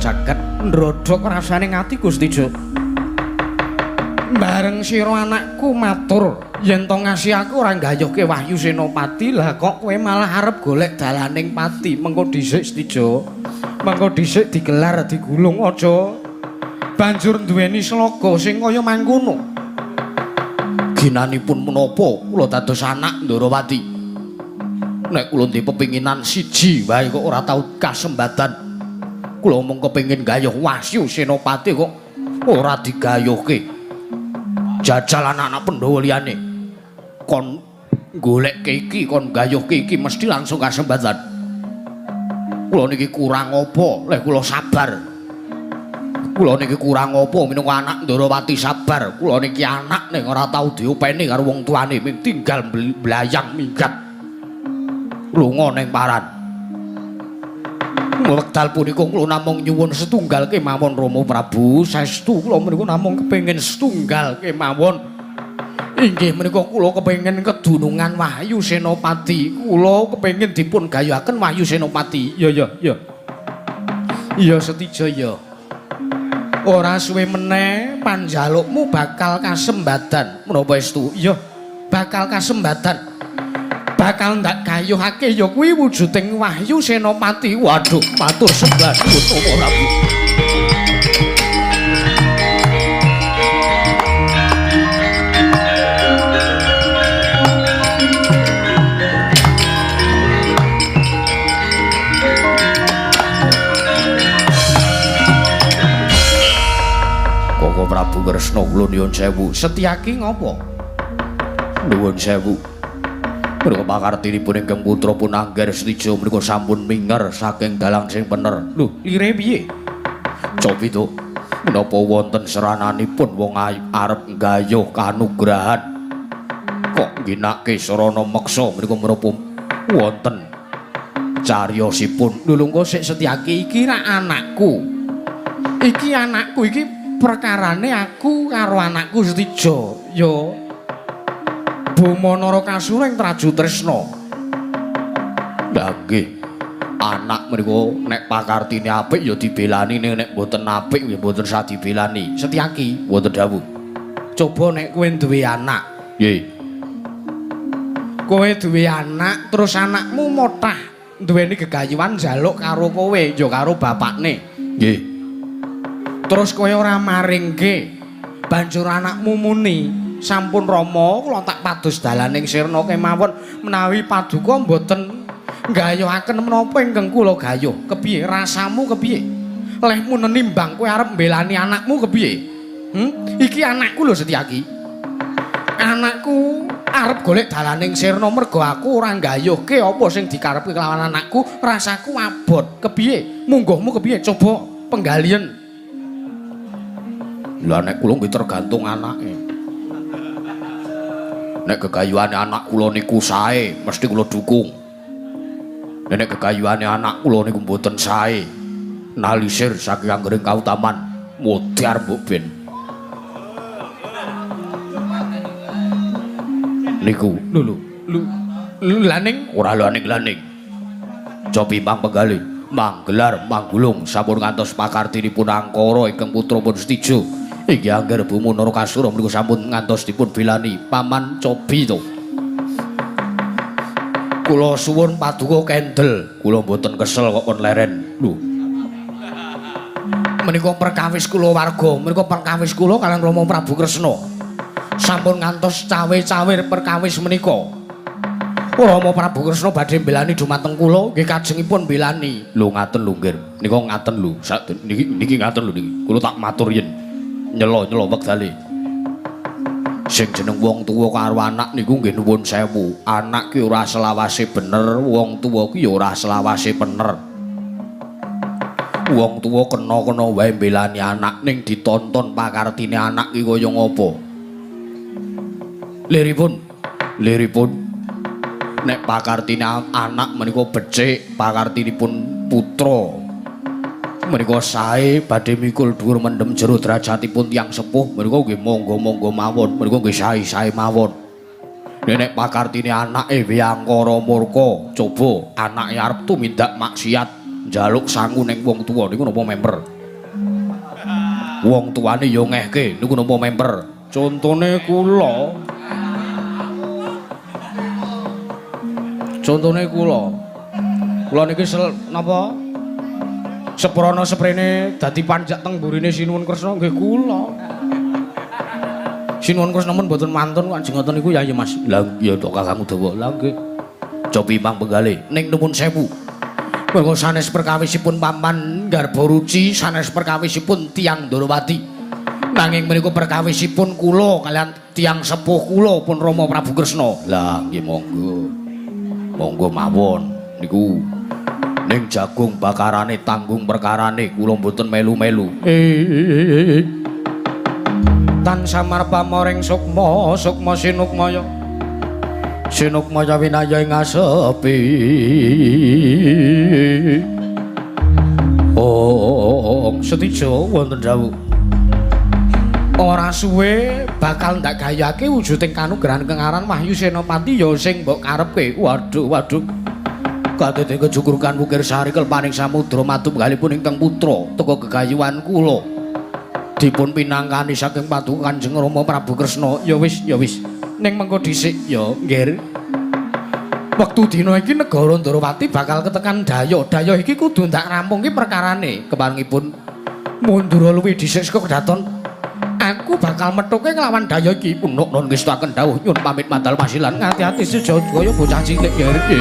Jagat ndrodhok rasane ngati Gusti Jo. Bareng sira anakku matur yen to ngasih aku ora nggayuhke Wahyu Senopati, lah kok kowe malah arep golek dalaning pati. Mengko dhisik Setija, mengko dhisik digelar digulung aja banjur duweni sloga sing kaya mangkono. Ginanipun menapa kula dados anak Ndorowati. Nek kula ndek pepinginan siji wae kok ora tau kasembatan. Kula mung kepengin gayuh Wahyu Senopati kok ora digayuhke. Jajal anak-anak Pandhawa liyane kon golekke iki, kon gayuhke iki mesti langsung kasembatan. Kula niki kurang apa? Leh kula sabar. Kula niki kurang apa minangka anak Ndorowati sabar. Kula niki anak ning ora tau diopeni karo wong tuane, ming tinggal mblayang minggat. Lunga ning paran. Wekdal punika kula namung nyuwun setunggal kemawon Rama Prabu. Saestu kula menika namung kepengin setunggal kemawon. Inggih menika kula kepengin kedunungan Wahyu Senopati. Kula kepengin dipun gayuhaken Wahyu Senopati. Ya ya ya. Iya Setija ya. Ora suwe meneh panjalukmu bakal kasembadan. Menapa estu? Iya, bakal kasembadan. Bakal ndak gayuhake ya kuwi wujuding Wahyu Senopati. Waduh, matur sembah nuwun Rama Prabu. Koko Prabu Kresna kula nyuwun sewu. Setyaki ngopo? Nuwun sewu. Menika pakartinipun ingkang putra pun Angger Setija menika sampun minger saking dalang sing bener. Lho, lire piye? Cobi to. Menapa wonten serananipun wong arep nggayuh kanugrahan kok ngginake sarana meksa menika menapa wonten cariyosipun. Lho lho engko sik Setyaki iki ra anakku. Iki anakku iki perkarane aku karo anakku Setija ya. Boma Narakasura ing Traju Tresna. Lah nggih. Anak menika nek pakartine apik ya dibelani, ning nek mboten apik ya mboten sah dibelani. Setyaki wonten dawuh. Coba nek kowe duwe anak, nggih. Kowe duwe anak terus anakmu motah duweni gegayuhan njaluk karo kowe ya karo bapakne. Nggih. Terus kowe ora maringke. Banjur anakmu muni, sampun Rama kula tak pados dalaning sirna kemawon menawi paduka mboten nggayuhaken menapa ingkang kula gayuh. Kepiye rasamu kepiye? Lehmu nenimbang kowe arep mbelani anakmu kepiye? Iki anakku lho Setyaki. Anakku arep golek dalaning sirna mergo aku ora nggayuhke apa sing dikarepke kelawan anakku, rasaku abot. Kepiye? Mungguhmu kepiye? Coba penggalian. Lah nek kula nggih tergantung anake. Nek gegayuhane anak kula niku sae, mesti kula dukung. Nek gegayuhane anak kula niku mboten sae, nalisir saking anggering kautaman, modar mbok ben. Niku lho lho laning ora laning-laning. Cobi mang penggalih, manggelar manggulung sampun ngantos pakartinipun angkara ingkang putra pun Setija. Inggih Angger Boma Narakasura menika sampun ngantos dipun belani paman Cobi to. Kula suwun paduka kendel, kula mboten kesel kok kon leren. Lho. Menika perkawis kula warga, menika perkawis kula kaliyan Rama Prabu Kresna. Sampun ngantos cawe-cawe perkawis menika. Rama Prabu Kresna badhe mbelani dumateng kula, nggih kajengipun mbelani. Lho ngaten lho nggih. Nika ngaten lho, niki niki ngaten lho niki. Kula tak matur yen. Nyelo-nyelo wektale. Sing jeneng wong tuwa karo anak niku nggih nuwun sewu. Anak ki ora selawase bener, wong tuwa ki ya ora selawase bener. Wong tuwa kena-kena wae mbelani anak ning ditonton pakartine anak ki kaya ngapa. Liripun, liripun nek pakartine anak menika becik, pakartinipun putra menika sae badhe mikul dhuwur mendem jero derajatipun tiyang sepuh menika nggih monggo-monggo mawon, menika nggih sae-sae mawon. Nek pakartine anake wiyangkara murka, coba anake arep tumindak maksiat njaluk sangu ning wong tuwa niku napa memper. Wong tuane ya ngehke niku napa memper. Contone kula. Contone kula. Kula niki napa seprana seprene dadi panjak teng mburine Sinuwun Kresna nggih kula. Sinuwun Kresna mun mboten mantun kok ajeng ngoten niku ya ya Mas. Lah ya tok Kakang Udawa. Lah nggih. Cobi mang benggale ning nuwun sewu. Monggo sanes perkawisipun paman Garbaruci, sanes perkawisipun tiyang Ndorowati. Nanging menika perkawisipun kula kalian tiyang sepuh kula pun Rama Prabu Kresna. Lah nggih monggo. Monggo mawon niku. Ning jagung bakarane tanggung perkarane kula mboten melu-melu. Tan samar pamoring sukma, sukma sinukmaya. Sinukmaya winaya ing asepi. Oh, setija wonten dawuh. Ora suwe bakal ndak gayake wujuding kanugrahan kang aran Wahyu Senopati ya sing mbok karepke. Waduh, waduh. Kadede kejukurukan Wukir Sari kelpaning samudra matunggalipun ingkang putra teka gegayuhan kula. Dipun pinangkani saking paduka Kanjeng Rama Prabu Kresna. Ya wis, ya wis. Ning mengko dhisik ya, Nggir. Wektu dina iki negara Ndorowati bakal ketekan dayo. Dayo iki kudu ndak rampungke perkarane. Keparengipun mundur luwih dhisik saka kedaton. Aku bakal methuke nglawan dayo iki. Punuk nun ngestakaken dawuh nyun pamit madal pasilan. Ngati-ati seja kaya bocah cilik ya iki.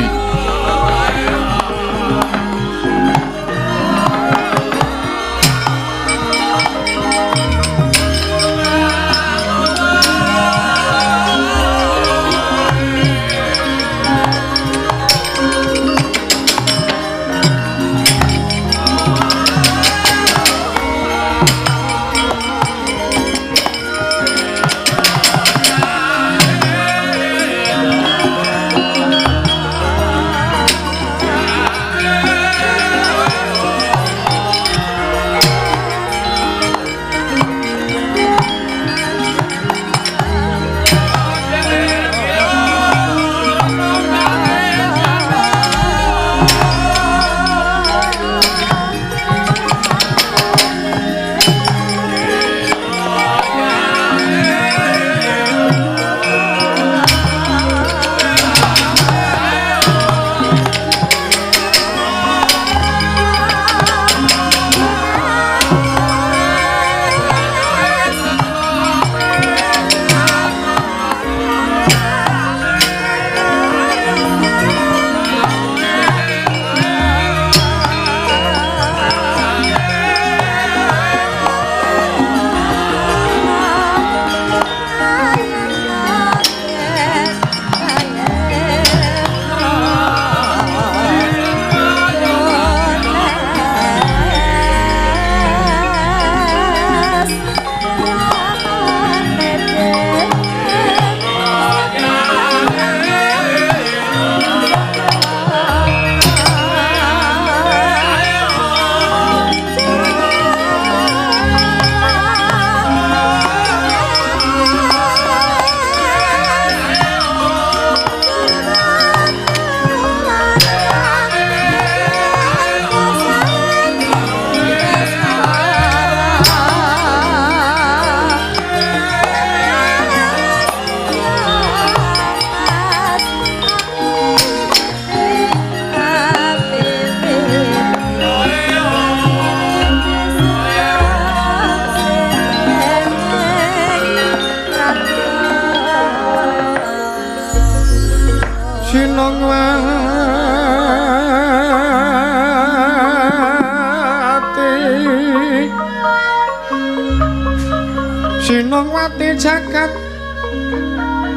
Sinongwati jagat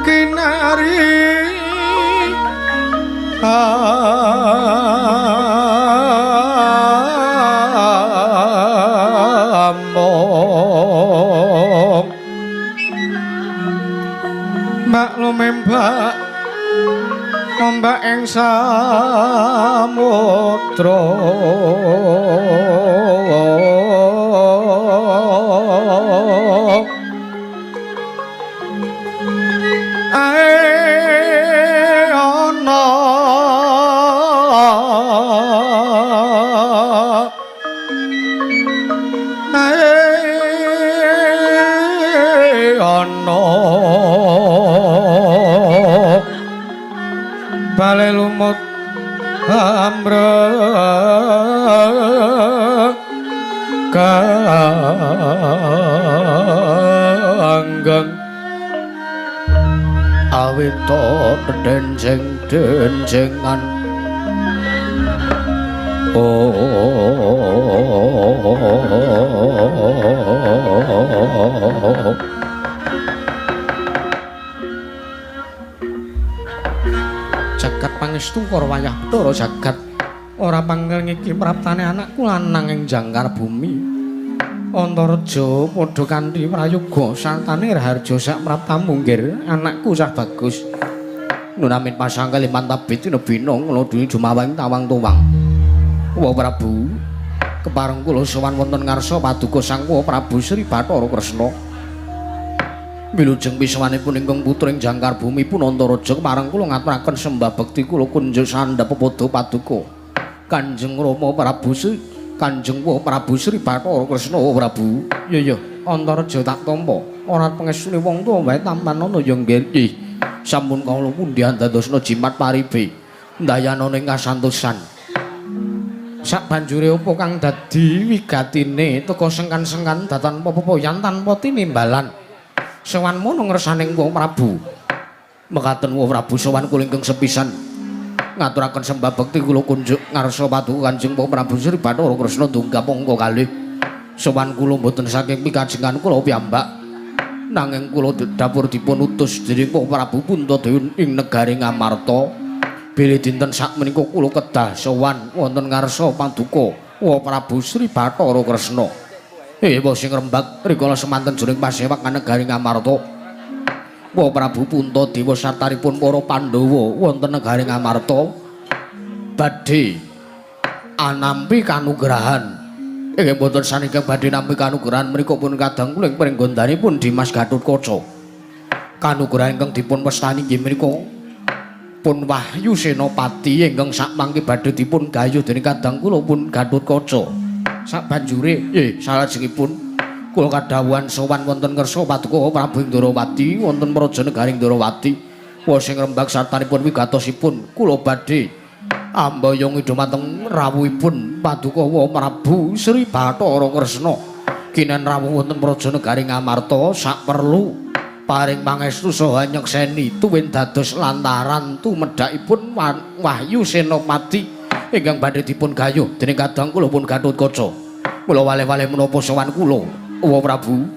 kinari among maklum mbak ombak ing samudra. Ae ana ae ana bale lumut amrek kanggeng. Kawita denceng-dencengan. Oh. Jagat pangestu karo wayah Bathara jagat ora pangling iki praptane anakku lanang ing jangkar bumi. Antareja padha kanthi prayoga sartane raharja sak praptamu nggir anakku sah bagus. Nunamin pasang kaliman tabit tinebina ngladuni jumawang tawang tuwang. Wa Prabu, kepareng kula sowan wonten ngarsa paduka Sang Prabu Sri Bathara Kresna. Wilujeng pisawanipun ingkang putra ing jangkar bumi pun Antareja kepareng kula ngaturaken sembah bekti kula kunjuk sandhap pepadha paduka. Kanjeng Rama Prabu Sri Kanjeng Wa Prabu Sri Bathara Kresna Prabu. Iya iya, Antareja tak tampa. Ora pengestune wong tuwa wae tampan ana ya nggih. Ih, sampun kawula pundi andadosna jimat paribe. Ndayanana ing kasantosan. Sak banjure opo kang dadi wigatine teka sengkan-sengkan datan pepepoyan tanpa tinimbalan. Sowan mono ngersaning Wa Prabu. Mekaten Wa Prabu sowan kula ingkang sepisan ngaturaken sembah bekti kula kunjuk ngarsa paduka Kanjeng Wa Prabu Sri Bathara Kresna dunggap angka kalih. Sowan kula mboten saking pikajengan kula piyambak, nanging kula dapur dipun utus dening Wa Prabu Puntadewa ing negari Ngamarta. Bilih dinten sakmenika kula kedah sowan wonten ngarsa paduka Wa Prabu Sri Bathara Kresna. Wa sing rembag rikala semanten jroning pasewak negari Ngamarta. Wa Prabu Puntadewa sartanipun para Pandhawa wonten negari Ngamarta badhe anampi kanugrahan. Inggih mboten saningkang badhe nampi kanugrahan menika pun kadang kula ing pringgondanipun Dimas Gatotkaca. Kanugrahan ingkang dipun wastani inggih menika pun Wahyu Senopati ingkang sakmangke badhe dipun gayuh dening kadang kula pun Gatotkaca. Sak banjure nggih salajengipun kula kadhawuhan sowan wonten ngersa paduka Prabu Indrawati wonten praja negari Indrawati. Wa sing rembag sartanipun wigatosipun kula badhe ambayongi dumateng rawuhipun paduka Wa Prabu Sri Bathara Kresna. Kinen rawuh wonten praja negari Ngamarta sak perlu paring pangestu saha nyekseni tuwin dados lantaran tumedhakipun Wahyu Senopati ingkang badhe dipun gayuh dening kadang kula pun Gatotkaca. Kula waleh-waleh menapa sowan kula Wa Prabu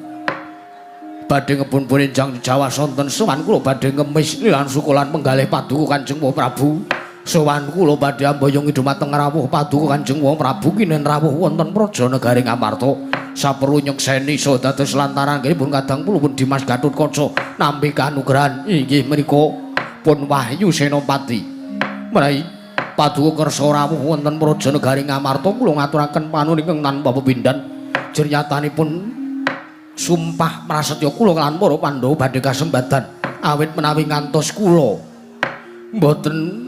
badhe ngebun-bun enjang Jawa sonten sowan kula badhe ngemis lan sukolan penggalih paduka Kanjeng Wa Prabu. Sowan kula badhe ambayongi dumateng rawuh paduka Kanjeng Wa Prabu kinen rawuh wonten praja negari Ngamarta. Saperlu nyekseni saha dados lantaran pun kadang kula pun Dimas Gatotkaca nampi kanugrahan inggih menika pun Wahyu Senopati. Menawi paduka kersa rawuh wonten praja negari Ngamarta kula ngaturaken panuwun ingkang tanpa pepindhan. Jernyatanipun sumpah prasetya kula lan para Pandhawa badhe kasembadan awit menawi ngantos kula mboten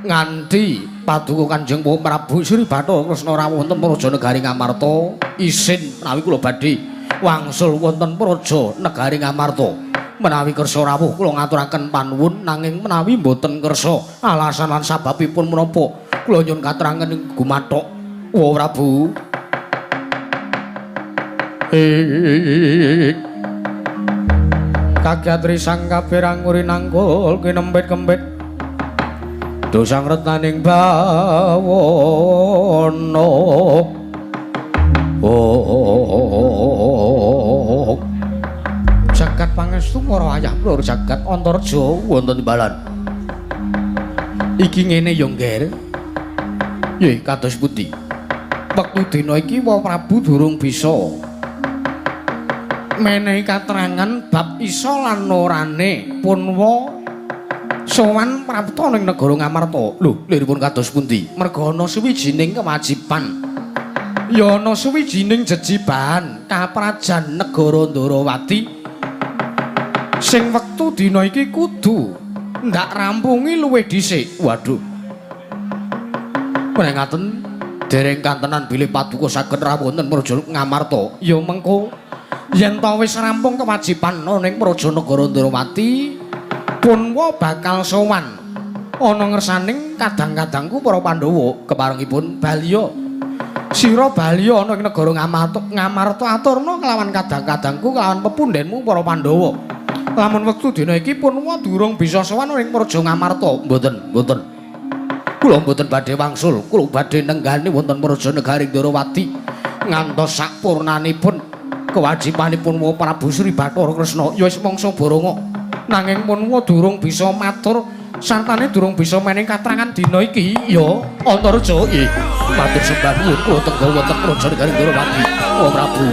nganti paduka Kanjeng Prabu Sri Bathara Kresna rawuh wonten praja negari Ngamarta isin menawi kula badhe wangsul wonten praja negari Ngamarta. Menawi kersa rawuh kula ngaturaken panuwun, nanging menawi mboten kersa alasan lan sababipun menapa kula nyuwun katerangan ing gumathok Wa Prabu. Kakyatri sang kabeh nguri nangkul kinempit-kempit dosang retaning bawana. Oh. Jagat pangestu para ayah lur jagat Antareja wonten timbalan. Iki ngene ya, Ngger. Nggih, kados pundi? Wektu dina iki Wa Prabu durung bisa menehi katerangan bab isa lan orane punwa sowan prapta ning negara Ngamarta. Lho, liripun kados pundi? Merga ana suwijining kewajiban. Ya ana suwijining jejibahan kaprajan negara Ndrawati sing wektu dina iki kudu ndak rampungi luwih dhisik. Waduh. Menawi ngaten dereng kantenan bilih paduka saged rawuh wonten praja Ngamarta. Ya mengko yen ta wis rampung kewajiban ana ning praja negara Ndrawati, punwa bakal sowan ana ngersaning kadang-kadangku para Pandhawa. Keparengipun baliya sira baliya ana ing negara Ngamarta, Ngamarta aturna kelawan kadang-kadangku kelawan pepundhenmu para Pandhawa. Lamun wektu dina iki pun durung bisa sowan ing Praja Ngamarta. Mboten, mboten. Kula mboten badhe wangsul, kula badhe nenggani wonten Praja Negari Ndorowati ngantos sakpurnanipun kewajibanipun Wa Prabu Sri Bathara Kresna. Ya wis mangsa boronga. Nanging pun durung bisa matur sartane durung bisa menehi katrangan dina iki. Ya, Antareja nggih. Matur sembah nuwun kula tengga wonten Praja Negari Ndorowati. Wa Prabu.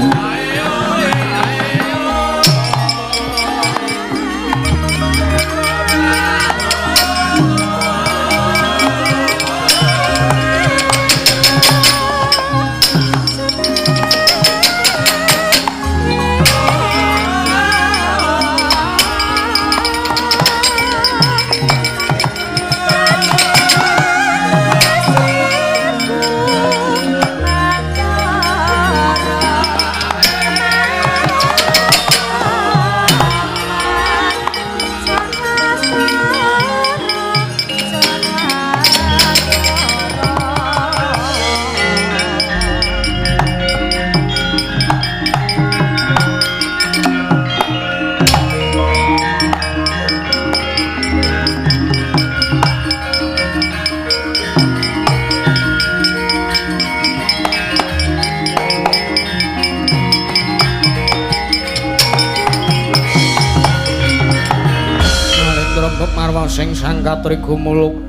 Sing sang katrigumulung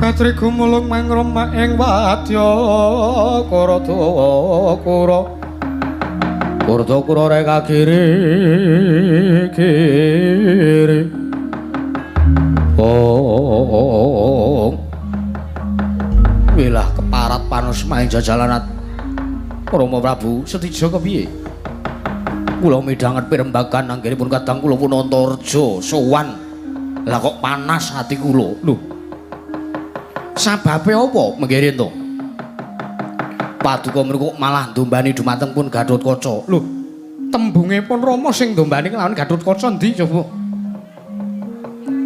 katrigumulung mangrema ing wadya Kardakura Kardakura reka kiri kiri. Oh, wilah keparat panus maing jajalanat. Rama Prabu setija kepiye? Kula midhanget pirembagan anggenipun kadang kula pun Antareja sowan. Lah kok panas ati kula. Lho. Sababe apa mengkene to? Paduka mriku malah ndombani dumateng pun Gatotkaca. Lho, tembunge pun Rama sing ndombani kelawan Gatotkaca ndi coba?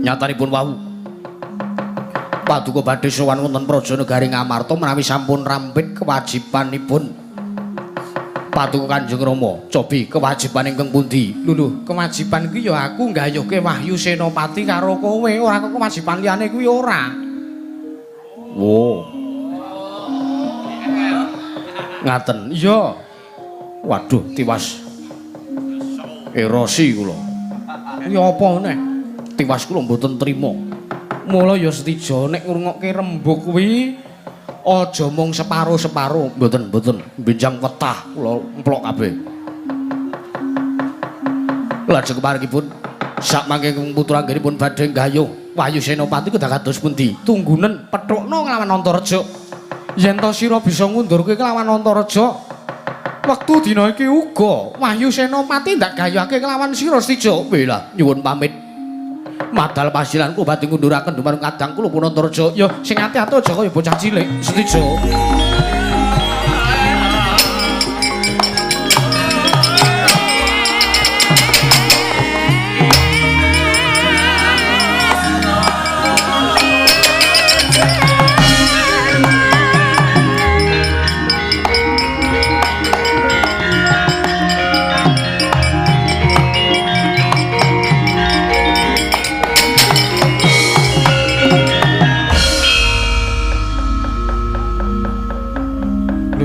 Nyatanipun wau. Paduka badhe sowan wonten Praja Negari Ngamarta menawi sampun rampit kewajibanipun Paduka Kanjeng Rama. Cobi kewajiban ingkang pundi? Lho lho, kewajiban kuwi ya aku nggayuhke Wahyu Senopati karo kowe, ora kok kewajiban liyane kuwi ora. Wo. Ngaten. Iya. Waduh, tiwas erosi kula. Kuwi apa neh? Tiwas kula mboten trima. Mula ya setija nek ngrungokke rembug kuwi aja mung separo-separo. Mboten, mboten. Benjang wetah kula emplok kabeh. Lajeng keparengipun sakmangke putra anggenipun badhe nggayuh Wahyu Senopati kedah kados pundi? Tunggunen pethukna nglawan Antareja. Yen to sira bisa ngundurke kelawan Antareja, wektu dina iki uga Wahyu Senopati ndak gayuhake kelawan sira Setija. Wilah nyuwun pamit. Madal pasilan kula badhe ngunduraken dumateng kadang kula pun Antareja. Ya sing ati-ati aja kaya bocah cilik Setija.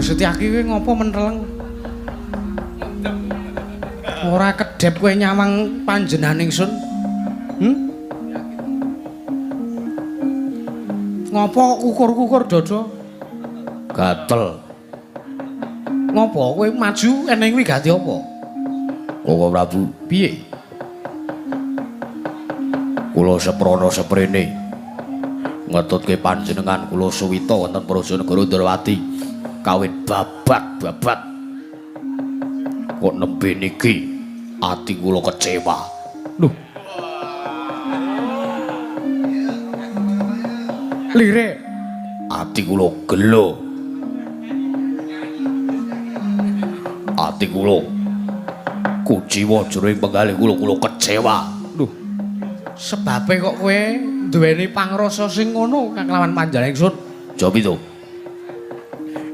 Setyaki kowe ngopo menteleng? Ora kedhep kowe nyawang panjenengan ingsun. Ngopo kukur-kukur dada? Gatel. Ngopo kowe maju eneng kuwi gati apa? Koko Prabu, piye? Kula seprana seprene ngetutke panjenengan kula suwita wonten Praja Negara Ndrawati. Kawit babat-babat kok nembe niki ati kula kecewa. Lho. Lirik ati kula gelo. Ati kula kuciwa jroning penggalih kula, kula kecewa. Lho. Sebabe kok kowe duweni pangrasa sing ngono kelawan panjenengan ingsun? Jawab itu.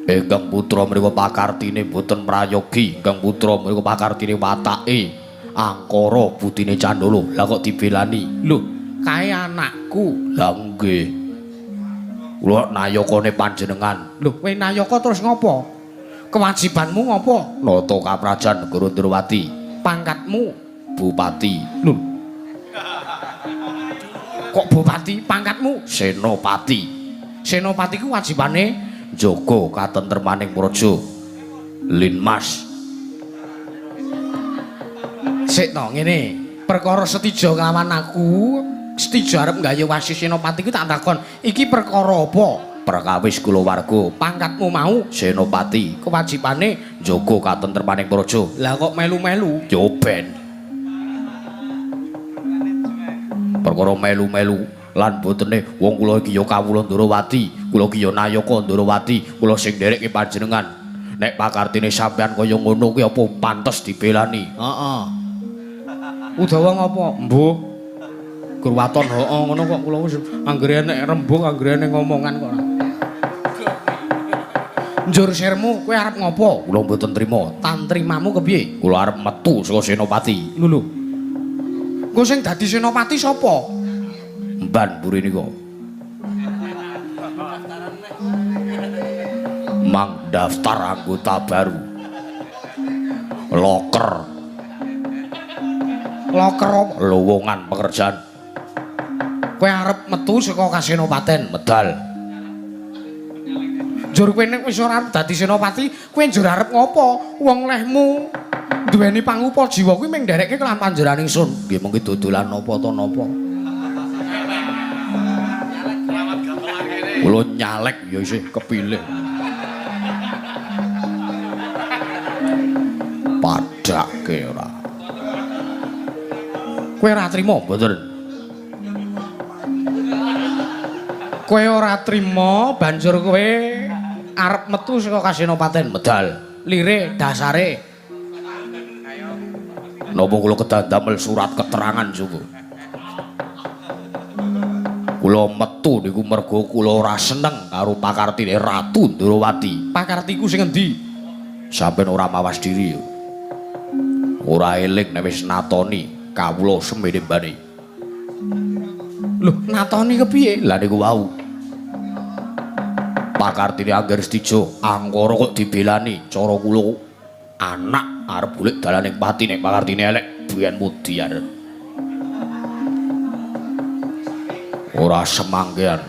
Ingkang putra mriku pakartine boten prayogi, ingkang putra mriku pakartine watake Angkara putine Candala. Lah kok dibelani? Lho, kae anakku. Lah nggih. Kula nayakane panjenengan. Lho, kowe nayaka terus ngopo? Kewajibanmu ngopo? Nata kaprajan negara Ndrawati. Pangkatmu bupati. Lho. Kok bupati? Pangkatmu senopati. Senopati ku wajibane njaga katentremaning praja. Linmas. Sik to ngene, perkara setija kelawan aku, setija arep nggayu wasi senopati ku tak takon, iki perkara apa? Perkawis kulawarga. Pangkatmu mau senopati, kewajibane njaga katentremaning praja. Lah kok melu-melu? Yo ben. Perkara melu-melu lan botene wong kula iki ya kawula Ndrawati, kula iki ya nayaka Ndrawati, kula sing nderekke panjenengan. Nek pakartine sampean kaya ngono kuwi apa pantes dibelani? Heeh. Udawa ngopo? Mbuh. Gurwaton heeh ngono kok kula wis anggere nek rembug anggere nek ngomongan kok ora. Njur sirmu kowe arep ngopo? Kula mboten trima. Tantrimamu kepiye? Kula arep metu saka senopati. Lho lho. Engko sing dadi senopati sapa? Mban mburi nika. Mang daftar anggota baru. Loker. Loker apa? Lowongan pekerjaan. Kowe arep metu saka kasenopaten? Medal. Njur kowe nek wis ora arep dadi senopati, kowe njur arep ngopo? Wong lehmu duweni pangupa jiwa kuwi mung nderekke kelan panjenengan ingsun. Nggih mengki dodolan napa ta napa. Kula nyalek ya isih kepilih. Padake ora. Kowe ora trima? Mboten. Kowe ora trima banjur kowe arep metu saka kasenopaten? Medal. Lire dasare. Napa kula kedah damel surat keterangan coba? Kula metu niku mergo kula ora seneng karo pakartine Ratu Ndrawati. Pakartiku sing endi? Sampeyan ora mawas diri yo. Ora eling nek wis natoni kawula semene mbane. Lho, natoni kepiye? Lah niku wau. Pakartine angger setija angkara kok dibelani cara kula anak arep golek dalaning pati nek pakartine elek biyen mudi arep. Ora semangkean.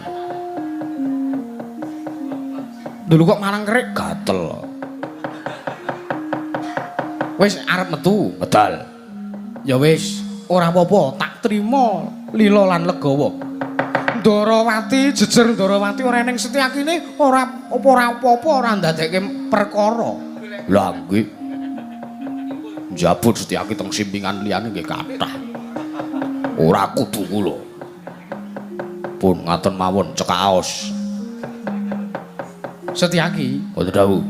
Dulu kok marang kerik gatel. Wis arep metu, medal. Ya wis, ora apa-apa, tak trima lila lan legawa. Ndrawati jejer Ndrawati ora eneng setyakine, ora apa-apa ora ndadekke perkara. Lah nggih. Njabut Setyaki teng simpingan liyane nggih kathah. Ora kudu kula. Pun ngaten mawon cekaos. Setyaki, wonten dawuh.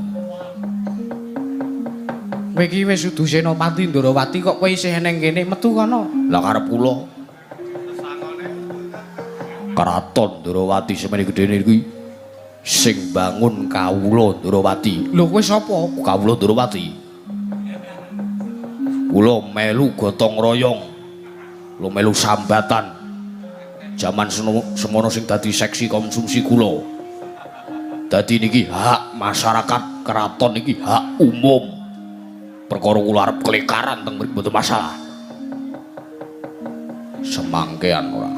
Kowe iki wis kudu senopati Ndrawati kok kowe isih eneng kene metu kono. Lah karep kula. Keraton Ndrawati semene gedene iki sing bangun kawula Ndrawati. Lho kowe sapa? Kawula Ndrawati. Kula melu gotong royong. Kula melu sambatan. Jaman semono sing dadi seksi konsumsi kula. Dadi niki hak masyarakat keraton niki hak umum. Perkara kula arep klekaran teng mriki mboten masalah. Semangkean ora.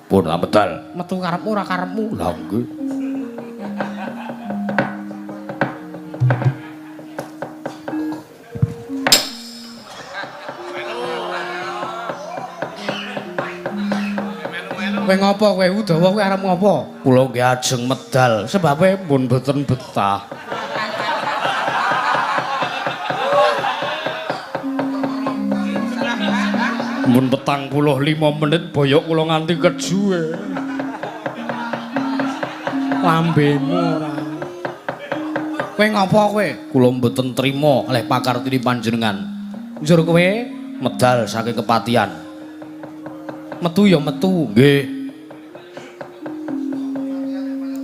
Pun lah medal. Metu karepmu ora karepmu. Lah nggih. Kowe ngopo kowe Udawa kowe arep ngopo? Kula nggih ajeng medal sebabe pun mboten betah. Mun 45 menit boyok kula nganti kejuwe. Lambemu ora. Kowe ngopo kowe? Kula mboten trima oleh pakartini panjenengan. Njur kowe medal saking kepatian. Metu ya metu. Nggih.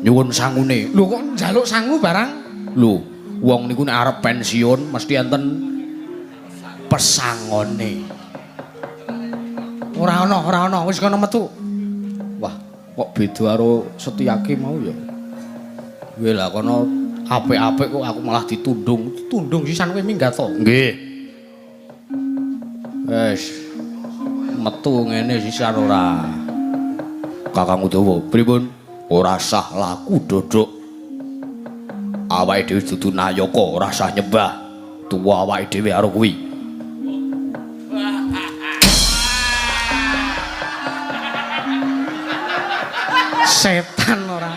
Nyuwun sangune. Lho kok njaluk sangu barang? Lho, wong niku nek arep pensiun mesti enten Pesangone. Ora ana, ora ana, wis kono metu. Wah, kok beda karo Setyaki mau ya? Kowe lah kono apik-apik kok aku malah ditundung. Tundung sisan kowe minggat to. Nggih. Wis metu ngene sisan ora. Kakang Udawa, pripun? Ora sah laku dodok. Awake dhewe dudu nayaka, ora sah nyembah. Tuwa awake dhewe karo kuwi. Setan ora.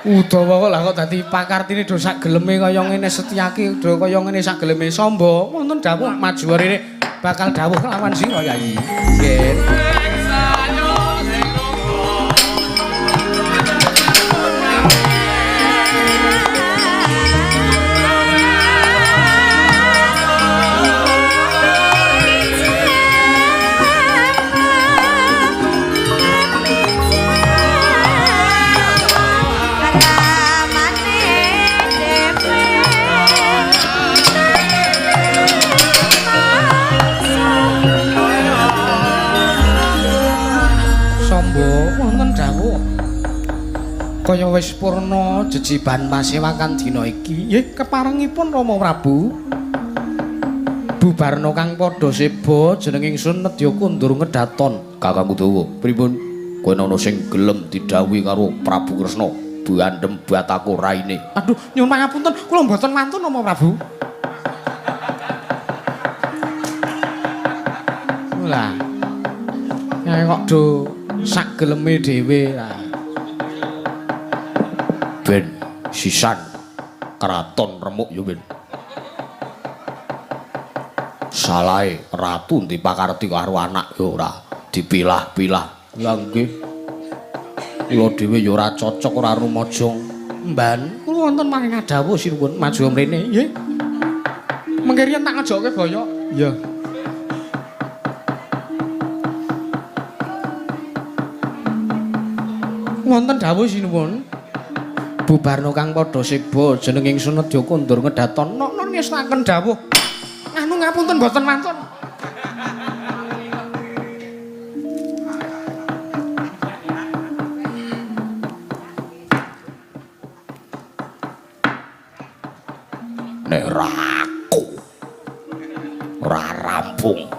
Udawa kok lah kok dadi pakartine do sak geleme kaya ngene Setyaki do kaya ngene sak geleme Samba. Wonten dawuh maju rene bakal dawuh lawan sira Yayi. Nggih. Kaya wis purna jejiban pasewakan dina iki. Nggih keparengipun Rama Prabu. Bubarna kang padha seba jeneng ingsun nedya kundur ngedaton. Kakang Udawa, pripun? Kowe ana sing gelem didhawuhi karo Prabu Kresna, bandhem bataku raine. Aduh, nyuwun pangapunten, kula mboten wantun Rama Prabu. Lah. Ya kok do sak geleme dhewe lah. Ben sisan kraton remuk ya ben. Salahe ratu dipakarti karo anak ya ora dipilah-pilah. Lah nggih. Kula dhewe ya ora cocok ora rumaja. Mban, kula wonten maring dawuh sinuwun maju mrene nggih. Mengke riyen tak ngejokke boyok. Iya. Wonten dawuh sinuwun. Bubarna kang padha seba jeneng ingsun nedya kundur ngedaton. Nok ngestaken dawuh. Anu ngapunten mboten wantun. Nek raku ora rampung.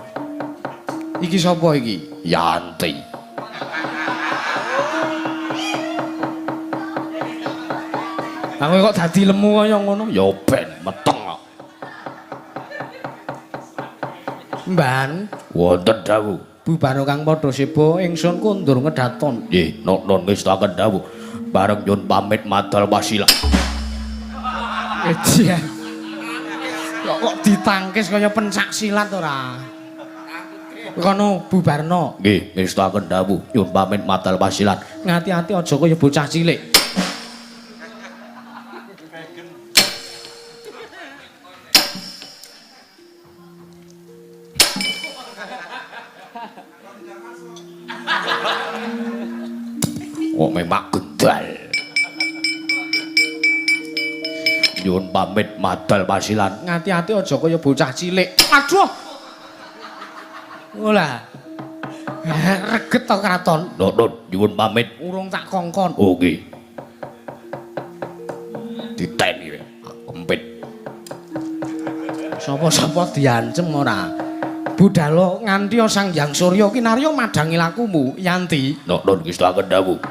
Iki sapa iki? Yanti. Aku kok dadi lemu kaya ngono? Ya ben meteng kok. Mban, wonten dawuh. Bubarna kang padha seba ingsun kundur ngedaton. Nggih, nok ngestaken dawuh. Bareng nyun pamit madal wasilah. Edian. Kok ditangkis kaya pencak silat ora? Kono bubarna. Nggih, ngestaken dawuh nyun pamit madal wasilah. Ngati-ati aja kaya bocah cilik. Kok memang gendal. Nyuwun pamit madal pasilan. Ngati-ati aja kaya bocah cilik. Aduh. Olah. Reget to kraton. Nonton nyuwun pamit. Urung tak kongkon. Oh nggih. Diteni kempit. Sapa-sapa diancem ora? Budhalo nganti Sang Hyang Surya kinarya madhangi lakumu, Yanti. Nonton ngestaken dawuh.